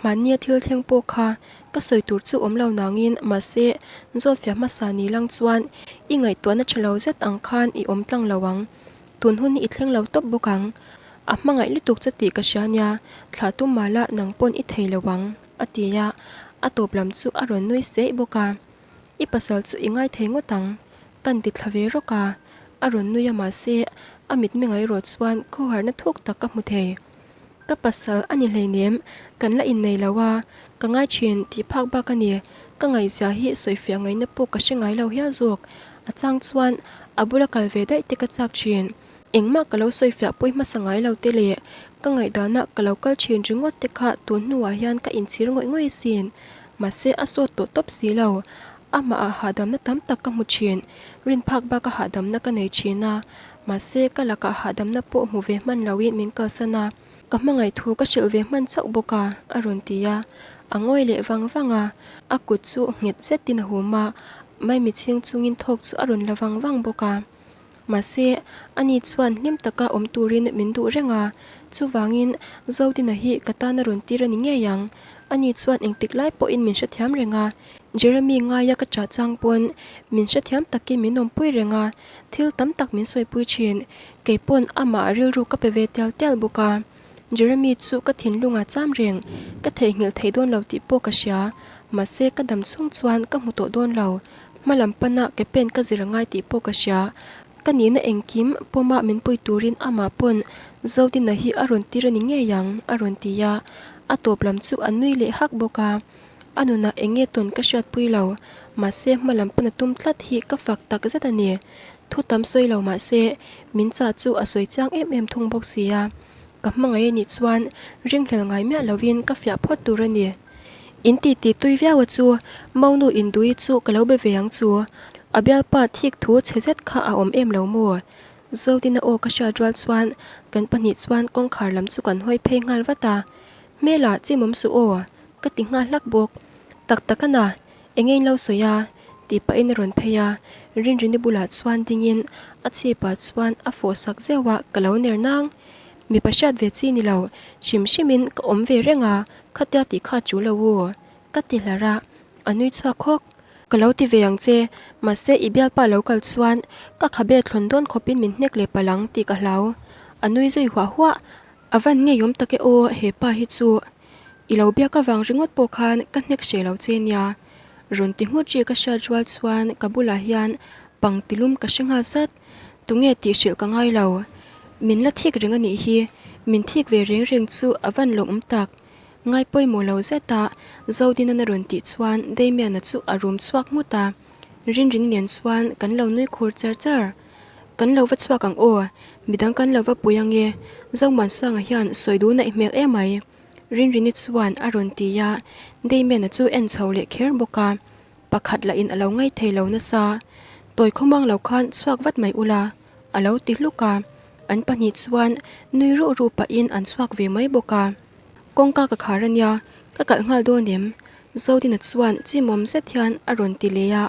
Speaker 1: Mahnia thil thleng pawh kha ka sawi tur chu awm lo nangin mahse zawt fiah hmasa ni lang chuan i ngaihtuahna tha lo zet ang khan i awm tlang lo ang. Tun hun hi i thleng lo tawp bawk ang. A hmangaih lutuk che tih ka hria nia, thlah tum mah la nang pawn i thei lo ang, a ti a, a tawp lam chu a rawn nui seih bawk a. I pasal chu i ngai thei ngawt ang, kan ti thla ve rawk a, a rawn nui a mahse a mitmeng erawh chuan khawharna thuk tak ka hmu thei. Ka pasal a ni hleinem, kan la innei lo a, ka ngai thin tih phak bak a ni, ka ngaihzia hi sawifiah ngaihna pawh ka hre ngai lo hial zawk, a chang chuan a bula kal ve daih te ka chak thin, engmah ka lo sawifiah pui hmasa ngai lo te leh ka ngaihdana ka lo kal thin ringawt te kha tun hnuah hian ka inchhir ngawih ngawih asin, mahse a sawt tawh tawp si lo, amah ah hahdamna tam tak ka hmu thin, rin phak baka hahdamna ka nei thin a. Mahse, ka lakah hahdamna pawh hmu ve hman loin min kalsan a, ka hmangaih thu ka hrilh ve hman chauh bawk a, a rawn ti a. A ngawi leh vang vang a, a kut chu nghet zetin a hum a, maimichhing chungin thawk chu a rawn la vang vang bawk a. Mahse, ani chuan hlim taka awm turin min duh reng a, chuvangin Zodina hi ka tan a rawn tir a ni ngei ang. Ani chuan engtik lai pawhin min hrethiam reng a, Jeremy ngaia ka chah chang pawn min hrethiam takin min awmpui reng a, Thil tam tak min sawipui thin. Kei pawn amah rilru ka pe ve tial tial bawk a. Jeremy chu ka thinlung a cham reng. Ka theihnghilh thei dawn lo tih pawh ka hria. Mahse ka dam chhung chuan ka hmu tawh dawn lo. Hma lam pana ke pen ka zir a ngai tih pawh ka hria. Ka nihna engkim pawma min pui turin amah pawn Zodina hi a rawn tir a ni ngei ang, a rawn ti a. A tawp lam chu a nui leh hak bawk a. A nunah eng nge tawn ka hriatpui lo, mahse hma lam pana tum tlat hi ka fak tak zet a ni. Thu tam sawi lo mahse min chah chu a sawi chiang em em thung bawk si a. Ka hmangaih a nih chuan ringhlel ngai miah lovin ka fiah phawt tur a ni. In ti ti tui viau a chu, Maunu Indui chu ka lo be ve ang chu. A bialpa thik thu chhe zet kha a awm em lo maw? Zodina aw ka hriat rual chuan kan pahnih chuan kawngkhar lam chu kan hawi phei nghal vat a. Hmela chimawm suh aw! Ka ti nghal hlak bawk. Tak tak a na, eng nge in lo sawi a? Tih pahin a rawn phei a, Rinrini bulah chuan dingin a chhipah chuan a fawh sak zeuh a, ka lo ner nang. Mipa hriat ve chi ni lo, hrim hrimin ka awm ve reng a, khatia tih kha chu lo u. Ka ti hlar a, a nui chhuak hawk. Ka lo ti ve ang che, mahse i bialpa lo kal chuan ka khabe thlawn dawn khawpin min hnek leh palh ang tih ka hlau. A nui zui huah huah. A van ngeiawm tak e aw he pa hi chu. I lo biak avang ringawt pawh khan ka hnek hreh lo che nia. Rawn ti nghut ri ka hriat rual chuan ka bulah hian pang tilum ka hre nghal zat. Tunge tih hrilh ka ngai lo. Min la thik reng a nih hi. Min thik ve reng reng chu a van lawmawm tak. Ngai pawimawh lo zet a Zodina na rawn tih chuan Damian-a chu a rum chhuak nghut a. Rinrini nen chuan kan lo nui khur char char. Kan lo va chhuak ang aw, midang kan lo va pui ange, Zomuansanga hian sawi duh naih hmel emai. Rinrini chuan a rawn ti a, Damian-a chu en chho leh kher bawk a, pakhat lah in a lo ngaih thei lo nasa. Tawi khawmang lo khan chhuak vat mai ula, a lo ti hluk a, an pahnih chuan nui ruh ruh pahin an chhuak ve mai bawk a. Kawngka ka khar ania, ka kalh nghal dawn em? Zodina chuan chimawm zet hian a rawn ti leh a,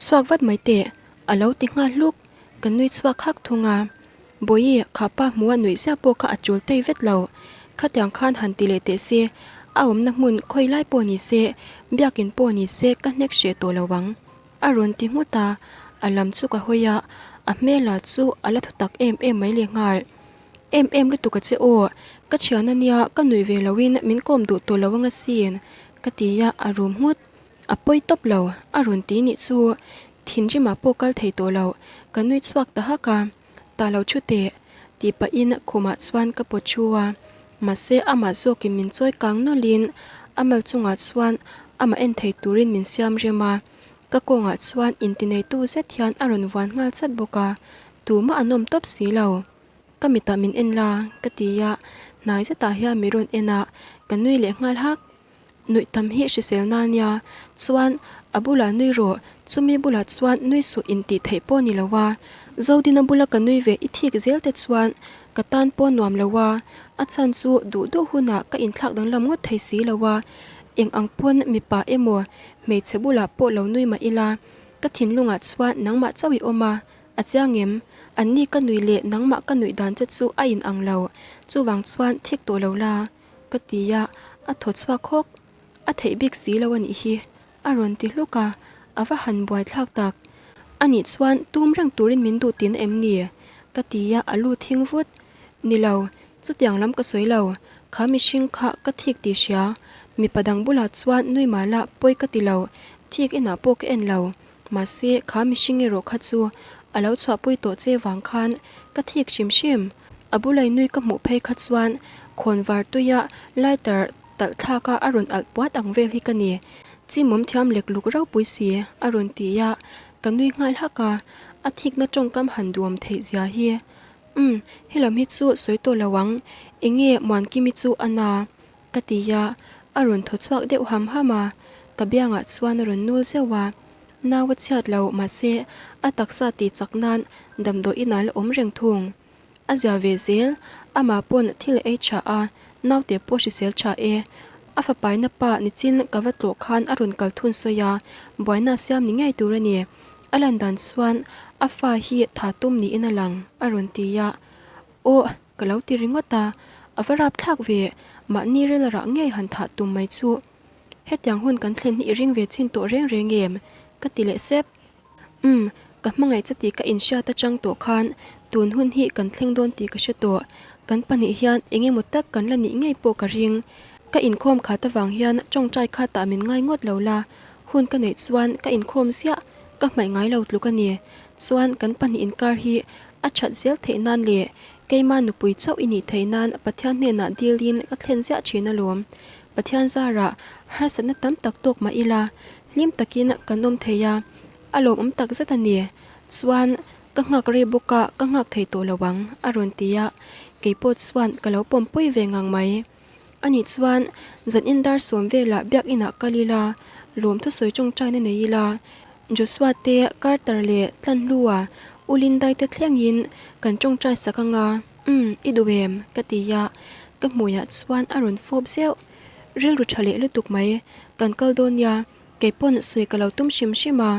Speaker 1: chhuak vat mai teh, A lo ti nghal hluk, ka nui chhuak hak thung a. Bawihi, kha pa hmuha nuih ziah pawh kha a tul tei vet lo. Khatiang khan han ti leh teh se, a awmna hmun khawi lai pawh ni se, biakin pawh ni se ka hnek hreh tawh lo ang. A rawn ti nghut a, a lam chu ka hawi a, a hmela chu a la thu tak em em mai leh nghal. Em em lutuk a che aw, ka thian a nia ka nuih ve loin min kawm duh tawh lo ang asin, ka ti a, a rum nghut. A pawi tawp lo, a rawn ti nih chu thinrimah pawh kal thei tawh lo, ka nui chhuak ta hak a, ta lo thu teh, tih pahin khumah chuan ka pawt thu a, mahse amah zawkin min chawi kang nawlhin a mal chungah chuan amah en thei turin min siam rem a, ka kawngah chuan intineitu zet hian a rawn vuan nghal chat bawk a, tumah an awm tawp si lo. Ka mitah min en la, ka ti a, hnai zetah hian min rawn en a, ka nui leh nghal hak. Nuih tam hi hrisel na nia, chuan a bulah nui rawh, chumi bulah chuan nui suh in tih theih pawh ni lo a, Zodina bula ka nui ve i thik zel te chuan ka tan pawh nuam lo a, a chhan chu duh duh hunah ka inthlak danglam ngawt thei si lo a, eng ang pawn mipa emaw hmeichhe bulah pawh lo nui mah ila, ka thinlungah chuan nangmah chauh i awm a, a chiang em? Anni ka nui leh nangmah ka nuih dan che chu a in ang lo, chuvang chuan thik tawh lo la. Ka ti a, a thaw chhuak hawk. A theih bik si lo a nih hi, a rawn ti hluk a, a va han buai thlak tak. A nih chuan tum reng turin min duh tihna em ni? Ka ti a, a lu thing vut. Ni lo, chutiang lam ka sawi lo, kha mihring kha ka thik tih hria. Mipa dang bulah chuan nui mahla pawi ka ti lo, thik inah pawh ka en lo. Mahse, kha mihring erawh kha chu a lo chhuahpui tawh che vang khan ka thik hrim hrim. A bulai nui ka hmuh phei kha chuan khawnvar tuia lighter talh thlaka a rawn alh puat ang vel hi ka ni. Chimawm thiam lek luk ropui si a rawn ti a, ka nui nghal hak a, a thikna tawngkam han duam theih zia hi. Umm, helam hi chu sawi tawh lo ang, enge Muankimi chu a na? Ka ti a, a rawn thaw chhuak deuh ham ham a, ka biangah chuan a rawn nul zeuh a. Nau a chhiat lo, mahse a taksa tih chak nan damdawi inah la awm reng thung. A zia ve zel, amah pawn thil a ei tha a, naute pawh hrisel tha e. A fapaina pa nichin ka va tlawh khan a rawn kal thun sawi a, buaina a siam ni ngei tur a ni. A lan dan chuan a fa hi tha tum niin a lang, a rawn ti a. Aw, ka lo ti ringawt a, a va rap thlak ve, mahni ril rah ngei han thah tum mai chu. Hetiang hun kan thlen hi i ring ve chin tawh reng reng em? Ka ti leh sep. Umm, ka hmangaih che tih ka inhriat atang tawh khan tun hun hi kan thleng dawn tih ka hre tawh. Kan pahnih hian eng emaw tak kan la nih ngei pawh ka ring. Ka inkhawm khat avang hian tawngtai khatah min ngai ngawt lo la, hun ka neih chuan ka inkhawm ziah, ka hmaih ngai lo tluk a ni. Chuan kan pahnih inkar hi a that zel theih nan leh keima nupui chauh i nih theih nan Pathian hnenah dilin ka thlen ziah thin alawm. Pathian zarah harsatna tam tak tawk mah ila, hlim takin kan awm thei a, a lawmawm tak zet a ni. Chuan, ka nghak rei bawk a, ka nghak thei tawh lo ang, a rawn ti a, keipawh chuan ka lo pawmpui ve ngang mai. Ani chuan, Zan in dar sawm velah biakinah kal ila, lawm thusawi tawngtaina nei ila, Joshua te, Carter leh Tlanhlua, U Lindai te thlengin kan tawngtai sak anga, umm, i duh em? ka ti a, ka hmuiah chuan a rawn fawp zeuh. Rilru tha leh lutuk mai, kan kal dawn nia, kei pawn sawi ka lo tum hrim hrim a.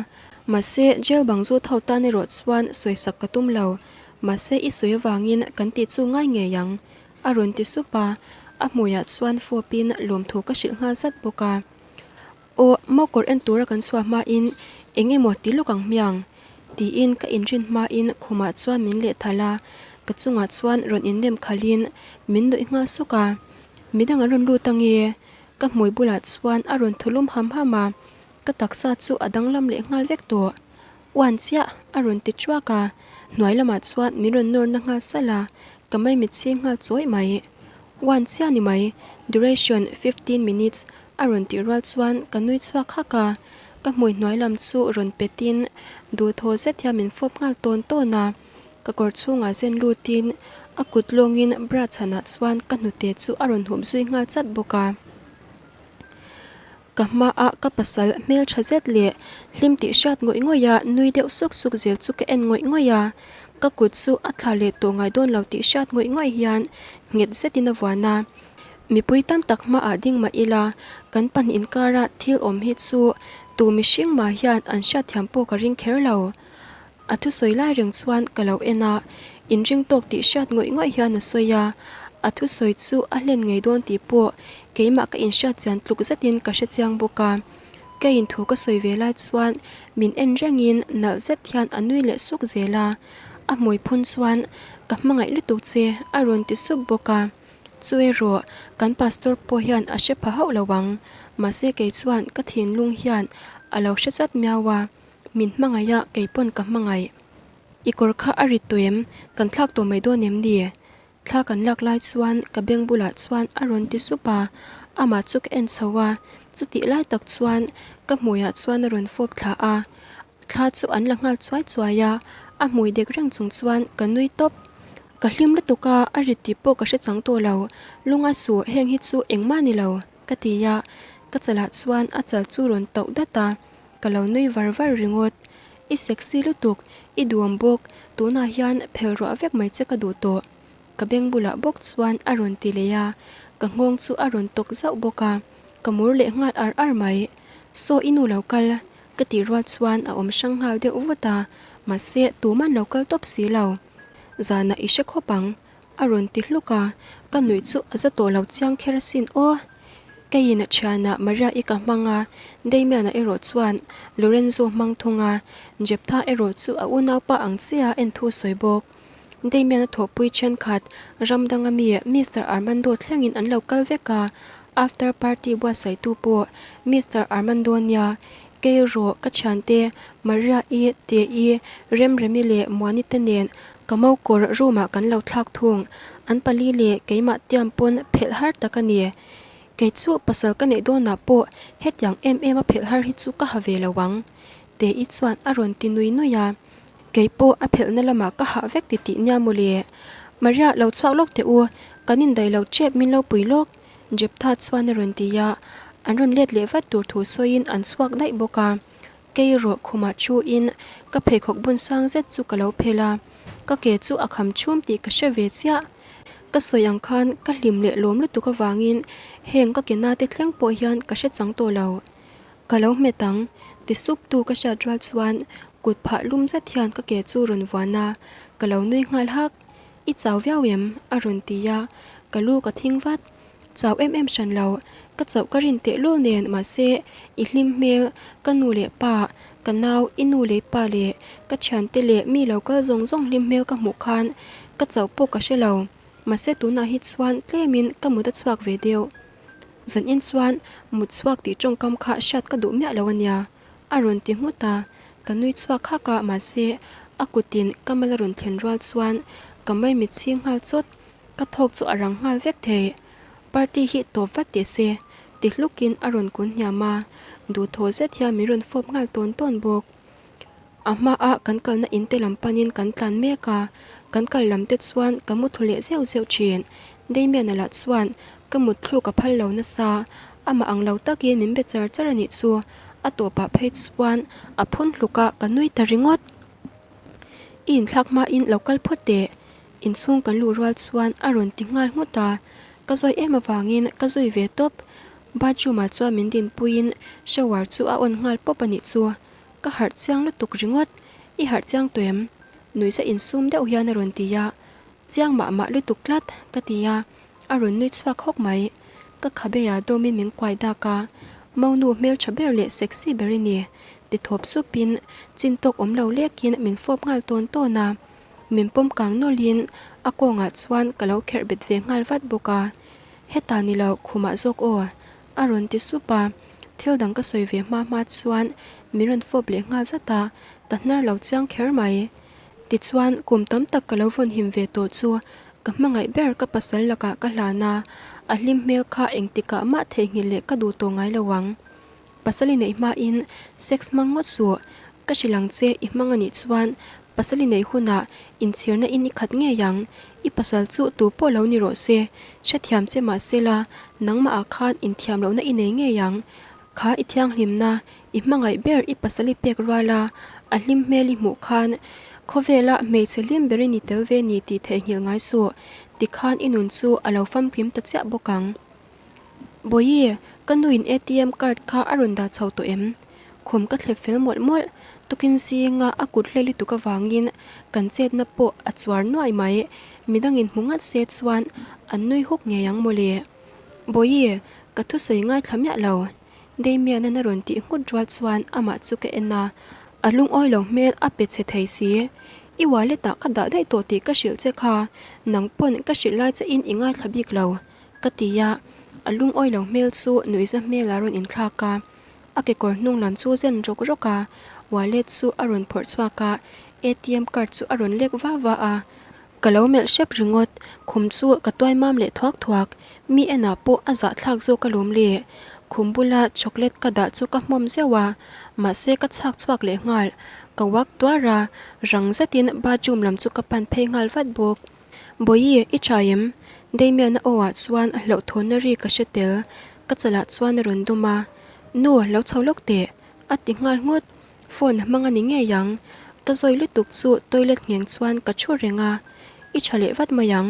Speaker 1: Mahse, jail bang zawt ho tan erawh chuan sawisak ka tum lo. Mahse, i sawi avangin kan tih chu ngai ngei ang, a rawn ti sup a, a hmuiah chuan fawpin lawmthu ka hrilh nghal zat bawk a. Aw, mawkawr en tura kan chhuah hmain eng emaw ti lawk ang hmiang? tiin ka inrin hmain khumah chuan min leh thalh a, ka chungah chuan rawn innem khalhin min nuih nghal suk a. Midang an rawn lut ange? Ka hmui bulah chuan a rawn thulum ham ham a, ka taksa chu a danglam leh nghal vek tawh. Uan chiah! a rawn ti thuak a, hnuai lamah chuan min rawn nawr na nghal salh a, ka maimit chhing nghal chawih mai. Uan chiah ni mai, duration 15 minutes a rawn tih rual chuan ka nui chhuak hak a, ka hmui hnuai lam chu rawn petin duhthaw zet hian min fawp nghal tawn tawn a, ka kawr chhungah zen lutin a kut lawngin bra chhanah chuan ka hnute chu a rawn hup zui nghal chat bawk a. Ka hmaah ka pasal hmel tha zet leh hlim tih hriat ngawih ngawih a nui deuh suk suk zel chu ka en ngawih ngawih a, ka kut chu a thla leh tawh ngai dawn lo tih hriat ngawih ngawih hian nghet zetin a vuan a. Mipui tam tak hmaah ding mah ila, kan pahnih inkara thil awm hi chu tu mihring mah hian an hriatthiam pawh ka ring kher lo. A thusawi lai reng chuan ka lo en a, inring tawk tih hriat ngawih ngawih hian a sawi a, a thusawi chu a hlen ngei dawn tih pawh keimah ka inhriat chian tluk zetin ka hre chiang bawk a. Ka inthu ka sawi ve lai chuan min en rengin nalh zet hian a nui leh suk zel a, a hmui phun chuan ka hmangaih lutuk che a rawn ti sup bawk a. Chu erawh kan pastor pawh hian a hre pha hauh lo ang, mahse kei chuan ka thinlung hian a lo hre chat miau a. Min hmangaih a, kei pawn ka hmangaih. I kawr kha a rit tawh em? Kan thlak tawh mai dawn em ni? Thla kan lak lai chuan ka beng bulah chuan a rawn ti sup a, amah chu ka en chho a, chutih lai tak chuan ka hmuiah chuan a rawn fawp thla a, thla chu an la nghal chuai chuai a, a hmui dek reng chung chuan ka nui tawp. Ka hlim lutuk a, a rit tih pawh ka hre chang tawh lo, lunga suh heng hi chu engmah ni lo, ka ti a, ka chalah chuan a chal chu rawn tauh dat a. Ka lo nui var var ringawt. I sexy lutuk, i duam bawk, tunah hian phel ruah vek mai che ka duh tawh. Ka beng bulah bawk chuan a rawn ti leh a, ka nghawng chu a rawn tawk zauh bawk a, ka mur leh nghal ar ar mai. Saw i nu lo kal, ka tih rual chuan a awm hrang nghal deuh vut a, mahse tuman lo kal tawp si lo. Zanah i hre khawp ang, a rawn ti hluk a, ka nuih chu a za tawh lo chiang kher asin aw. Keiin a thianah Maria-i ka hmang a, Damian-a erawh chuan Lorenzo hmang thung a, Jeptha erawh chu a unaupa ang chiah a en thu sawi bawk. Damian-a thawhpui thenkhat ram danga mi Mister Armando thlengin an lo kal vek a, after party buatsaihtu pawh Mister Armando nia, kei erawh ka thiante Maria-i, Te-i, Remremi leh Muani te nen ka mokawr room-ah kan lo thlak thung. An pali leh keimah tiam pawn phelh har tak a ni. Kei chu pasal ka neih dawnah pawh hetiang em em a phelh har hi chu ka ha ve lo ang. Te-i chuan a rawn ti nui nui a. Kei pawh a phelhna lamah ka hah vek ti tih nia mawle. Maria lo chhuak lawk teh u, kan indaih lo tep min lo pui lawk. Jeptha chuan a rawn ti a, an rawn let leh vat tur thu sawiin an chhuak daih bawk a. Kei erawh khumah thuin ka pheikhawk bun sang zet chu ka lo phelh a, ka ke chu a kham chhum tih ka hre ve chiah. Ka sawi ang khan ka hlim leh lawm lutuk avangin heng ka ke na te thleng pawh hian ka hre chang tawh lo. Ka lo hmet ang, ti sup tu ka hriat rual chuan kut phah lum zet hian ka ke chu rawn vuan a, ka lo nui nghal hak. I chau viau em? a rawn ti a, ka lu ka thing vat. Chau em em hran lo, ka chauh ka rin teh lul nen mahse i hlim hmel, ka nu leh pa, ka nau, i nu leh pa leh ka thiante leh mi lo kal zawng zawng hlim hmel ka hmuh khan ka chauh pawh ka hre lo. Mahse tunah hi chuan tlemin ka mut a chhuak ve deuh. Zanin chuan mut chhuak tih tawngkam kha hriat ka duh miah lo a nia, a rawn ti nghut a, ka nui chhuak hak a mahse a kutin ka mal a rawn thlen rual chuan ka maimit chhing nghal chawt. Ka thawk chu a rang nghal vek thei. Party hi tawp vat teh se, ti hlukin a rawn kun hniam a, duhthaw zet hian min rawn fawp nghal tawn tawn bawk. A hmaa kan kalna in te lam panin kan tlan mek a, kan kal lam te chuan ka mu thu leh zeuh zeuh thin. Damian-a lah chuan ka mut thluk a phal lo nasa, amah ang lo takin min be char char a nih chu. A tawpah phei chuan a phun hluk a, ka nui ta ringawt. I inthlak hmain lo kal phawt teh. Inchhung kan luh rual chuan a rawn ti nghal nghut a, ka zawi em avangin ka zui ve tawp. Bathroom ah chuan min dinpuiin shower chu a on nghal pawp a nih chu. Ka harh chiang lutuk ringawt. I harh chiang tawh em? Nuihza insum deuh hian a rawn ti a. Chiang mah mah lutuk tlat, ka ti a. A rawn nui chhuak hawk mai. Ka khabeia dawmin min kuai dak a. Monu hmeltha ber leh sexy ber i ni, ti thawp supin chin tawk awm lo lekin min fawp nghal tawn tawn a. Min pawm kang nawlhin a kawngah chuan ka lo kherh bet ve nghal vat bawk a. Hetah ni lo, khumah zawk aw, a rawn ti sup a. Thil dang ka sawi ve hma hma chuan min rawn fawp leh nghal zat a, ka hnar lo chiang kher mai. Tichuan, kum tam tak ka lo vawnhim ve tawh chu ka hmangaih ber ka pasal lakah ka hlan a, a hlim hmel kha engtikah mah theihnghilh leh ka duh tawh ngai lo ang. Pasal i neih hmain sex hmang ngawt suh, ka hrilh ang che i hmang anih chuan pasal i neih hunah inchhirna in i khat ngei ang, i pasal chu tu pawh lo ni rawh se, hrethiam che mah sela nangmah ah khan inthiam lohna i nei ngei ang, kha i thianghlimna i hmangaih ber i pasal i pek ruala a hlim hmel i hmuh khan khawvela hmeichhe hlim ber i ni tel ve ni tih theihnghilh ngai suh, tikhan i nun chu a lo famkim ta chiah bawk ang. Bawihi, ka nuin ATM card kha a rawn dah chho tawh em? Khum ka thlep fel mawlh mawlh, tukin zinga a kut hlei lutuk avangin kan chetna pawh a chuar nuai mai, midangin hmu ngat se chuan an nui huk ngei ang mawle. Bawihi, ka thusawi ngaithla miah lo. Damian-a'n a rawn tih nghut rual chuan amah chu ka en a, a lungawi lo hmel a pe chhe thei si. I wallet-ah ka dah daih tawh tih ka hrilh che kha, nang pawn ka hrilh lai che in i ngaithla bik lo. Ka ti a, a lungawi lo hmel chu nuihza hmel a rawn inthlak a, a kekawr hnung lam chu zen rawk rawk a, wallet chu a rawn phawrh chhuak a, ATM card chu a rawn lek va va a, ka lo melh hrep ringawt, khum chu ka tuai mam leh thuak thuak, mi enah pawh a zahthlak zawk alawm le, khum bula chocolate ka dah chu ka hmawm zeuh a, mahse ka chhak chhuak leh nghal, ka uak tuar a, rang zetin bathroom lam chu ka pan phei nghal vat bawk. Bawihi, i tha em? Damian-a aw ah chuan hlauhthawnna ri ka hre tel, ka chalah chuan a rawn dum a. Nu, lo chho lawk teh, a ti nghal nghut. Phone a hmang a ni ngei ang. Ka zawi lutuk chu toilet ngheng chuan ka thu reng a. I tha leh vat mai ang.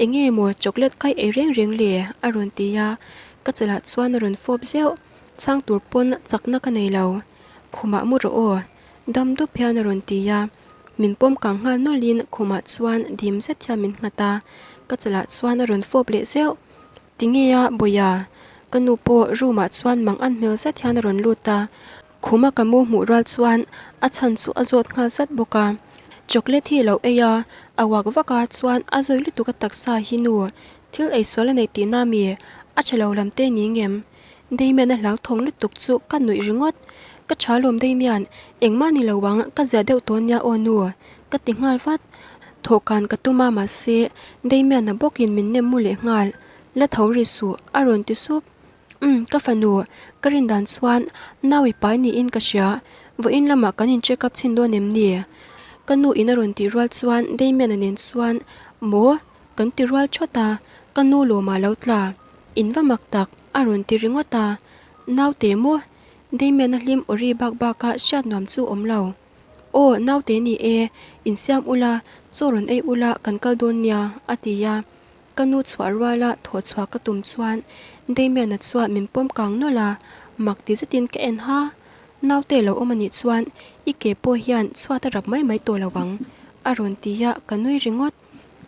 Speaker 1: Enge maw chocolate kai ei reng reng le? a rawn ti a. Ka chalah chuan a rawn fawp zeuh. Chhang tur pawn chakna ka nei lo. Khumah mu rawh aw. Dam dup hian a rawn ti a. Min pawm kang nghal nawlhin khumah chuan dim zet hian min nghat a, ka chalah chuan a rawn fawp leh zeuh. Tinge a, Bawia? Ka nu pawh room ah chuan mang an hmel zet hian a rawn lut a, khuma ka mu hmuh rual chuan a chhan chu a zawt nghal zat bawk a. Chocolate hi lo ei a, a uak vak a chuan a zawi lutuk a taksa hi nu, thil eisual a nei tihna mi? A tha lo lam te ni ngem? Damian a hlauthawng lutuk chu ka nuih ringawt. Ka tha lawm Damian, engmah ni lo ang, ka zia deuh tawn nia aw nu, ka ti nghal vat. Thawhkan ka tum a mahse Damian-a bawkin min nem mu leh nghal. La tho ri suh, a rawn ti sup. Umm, ka fanu, ka rin dan chuan nau i pai niin ka hria, vawiin lamah kan in check up chhin dawn em ni? Ka nu in a rawn tih rual chuan Damian-a nen chuan maw kan ti rual thawt a, ka nu lawmah lo tla. In va mak tak, a rawn ti ringawt a. Naute maw? Damian-a hlim aw ri bak bak a hriat nuam chu awm lo. Aw, naute ni e, insiam ula, chaw rawn ei ula kan kal dawn nia, a ti a. Ka nu chhuah ruala thaw chhuah ka tum chuan Damian-a chuan min pawm kang nawlh a, mak ti zetin ka en ha. Naute lo awm anih chuan i ke pawh hian chhuat a rap mai mai tawh lo ang, a rawn ti a, ka nui ringawt.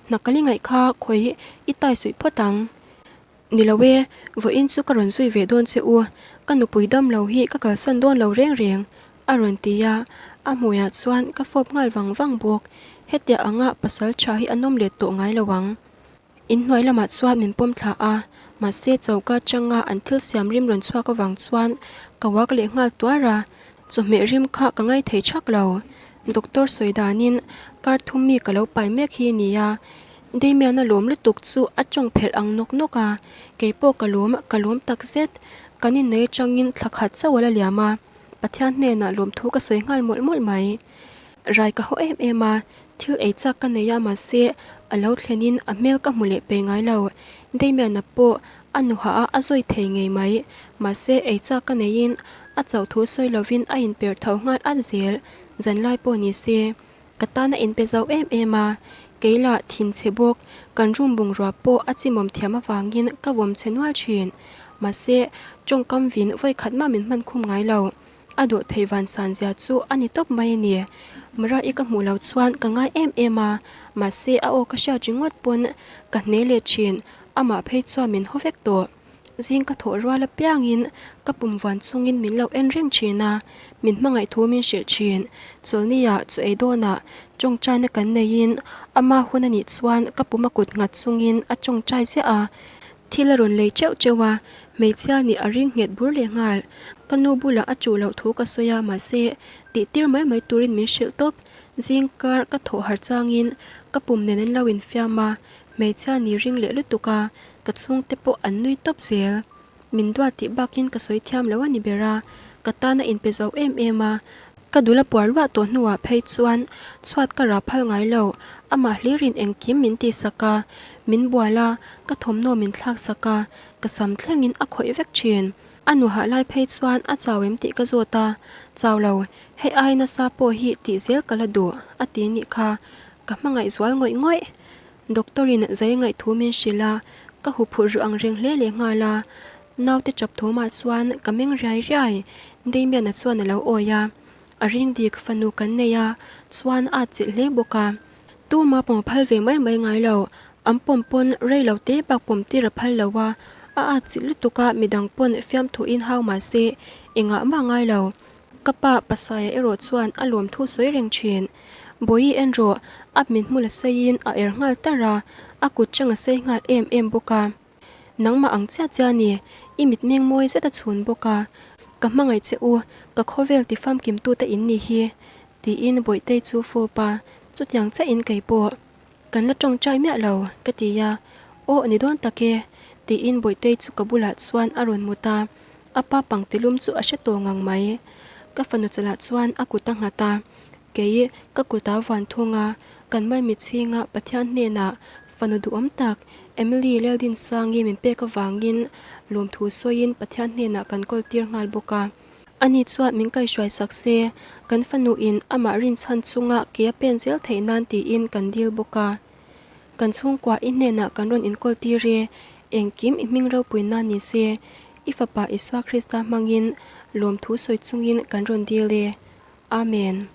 Speaker 1: Hna ka li ngaih kha khawi i tai suih phawt ang. Ni lo e, vawiin chu ka rawn zui ve dawn che u, ka nupui dam lo hi ka kalsan dawn lo reng reng, a rawn ti a, a hmuiah chuan ka fawp nghal vang vang bawk. Hetiang anga pasal tha hi a nawm let tawh ngai lo ang. Inhnuai lamah chuan min pawm thla a, mahse choka atanga an thil siam rim rawn chhuak avang chuan ka uak leh nghal tuar a, chawhmeh rim kha ka ngai thei thak lo. Doctor sawi danin kar thum mi ka lo pai mek hi nia, Damian-a lawm lutuk chu a tawng phelh ang nawk nawk a, kei pawh ka lawm, ka lawm tak zet. Kan innei atangin thla khat chauh a la liam a, Pathian hnenah lawmthu ka sawi nghal mawlh mawlh mai. Rai ka haw em em a, thil ei chak ka nei a mahse a lo thlenin a hmel ka hmu leh pe ngai lo. Damian-a pawh a nuhah a a zawi thei ngei mai, mahse ei chak ka neiin a chauh thu sawi lovin a inperh tho nghal at zel, zanlai pawh ni se. Ka tan a inpe zau em em a, kei lah thinchhe bawk, kan room bungrua pawh a chimawm thiam avangin ka vawm chhe nual thin. Mahse, tawngkam vin vawikhat mah min hman khum ngai lo. A duh theih van san zia chu a ni tawp mai a ni. Mara-i ka hmuh loh chuan ka ngai em em a, mahse a aw ka hriat ringawt pawn ka hne leh thin, amah phei chuan min haw vek tawh. Zing ka thawh rual apiangin ka pum vuan chungin min lo en reng thin a, min hmangaih thu min hrilh thin. Chawlhnia chu ei dawnah tawngtaina kan neiin ama hun a nih chuan ka pum a kut nghat chungin a tawngtai ziah a, thil a rawn lei teuh teuh a, hmeichhia nih a ring nghet bur leh nghal. Ka nu bulah a chuh loh thu ka sawi a, mahse tih tir mai mai turin min hrilh tawp. Zing kar ka thawh har changin ka pum nen an lo infiam a, hmeichhia nih ring leh lutuk a, Ka chhungte pawh an nui tawp zel. Min duat tih bakin ka sawi thiam lo a ni ber a, ka tan a inpe zo em em a. Ka dul a puar luah tawh hnuah phei chuan chhuat ka rah phal ngai lo, amah hlirin engkim min tihsak a, min bual a, ka thawmhnaw min thlaksak a, ka sam thlengin a khawih vek thin. A nuhah lai phei chuan a chau em tih ka zawt a, chau lo, hei ai nasa pawh hi tih zel ka la duh a ti nih kha, ka hmangaih zual ngawih ngawih. Doctor in zai ngaih thu min hrilh a, ka huphurh ruh ang reng hle leh nghal a. Naute chap thawmah chuan ka meng riai riai, Damian-a chuan a lo awi a. A ring dik fanu kan nei a, chuan a atchilh hle bawk a. Tuma pawm a phal ve mai mai ngai lo, an pawm pawn rei lo te bak pawm tir a phal lo a, a atchilh lutuk a midang pawn fiamthuin hau mah se engah mah ngai lo. Ka pa Pasaia erawh chuan a lawmthu sawi reng thin. Bawihi en rawh, a min hmul a seiin a er nghal tar a, a kut chang a sei nghal em em bawk a. Nangmah ang chiah chiah a ni, i mitmeng mawi zet a chhun bawk a. Ka hmangaih che u, ka khawvel ti famkim tute in ni hi, tiin Bawihtei chu fawp a, chutiang chiahin kei pawh. Kan la tawngtai miah lo, ka ti a. Aw, ni dawn tak e, tiin Bawihtei chu ka bulah chuan a rawn mut a. A pa pangtilum chu a hre tawh ngang mai. Ka fanu chalah chuan a kut a nghat a, kei ka kut a vuan thung a, kan maimi chhinga Pathian hnenah fanu duhawm tak Emily Leldinsângi min pek avangin lawmthu sawiin Pathian hnenah kan kawl tir nghal bawk a. Ani chuan min kaihruai sak se, kan fanuin amah rinchhan chunga ke a pen zel theih nan tiin kan dil bawk a. Kan chhungkua i hnenah kan rawn inkawl tir e, engkim i hming ropui nan ni se, i Fapa Isua Krista hmangin lawmthu sawi chungin kan rawn dil e. Amen.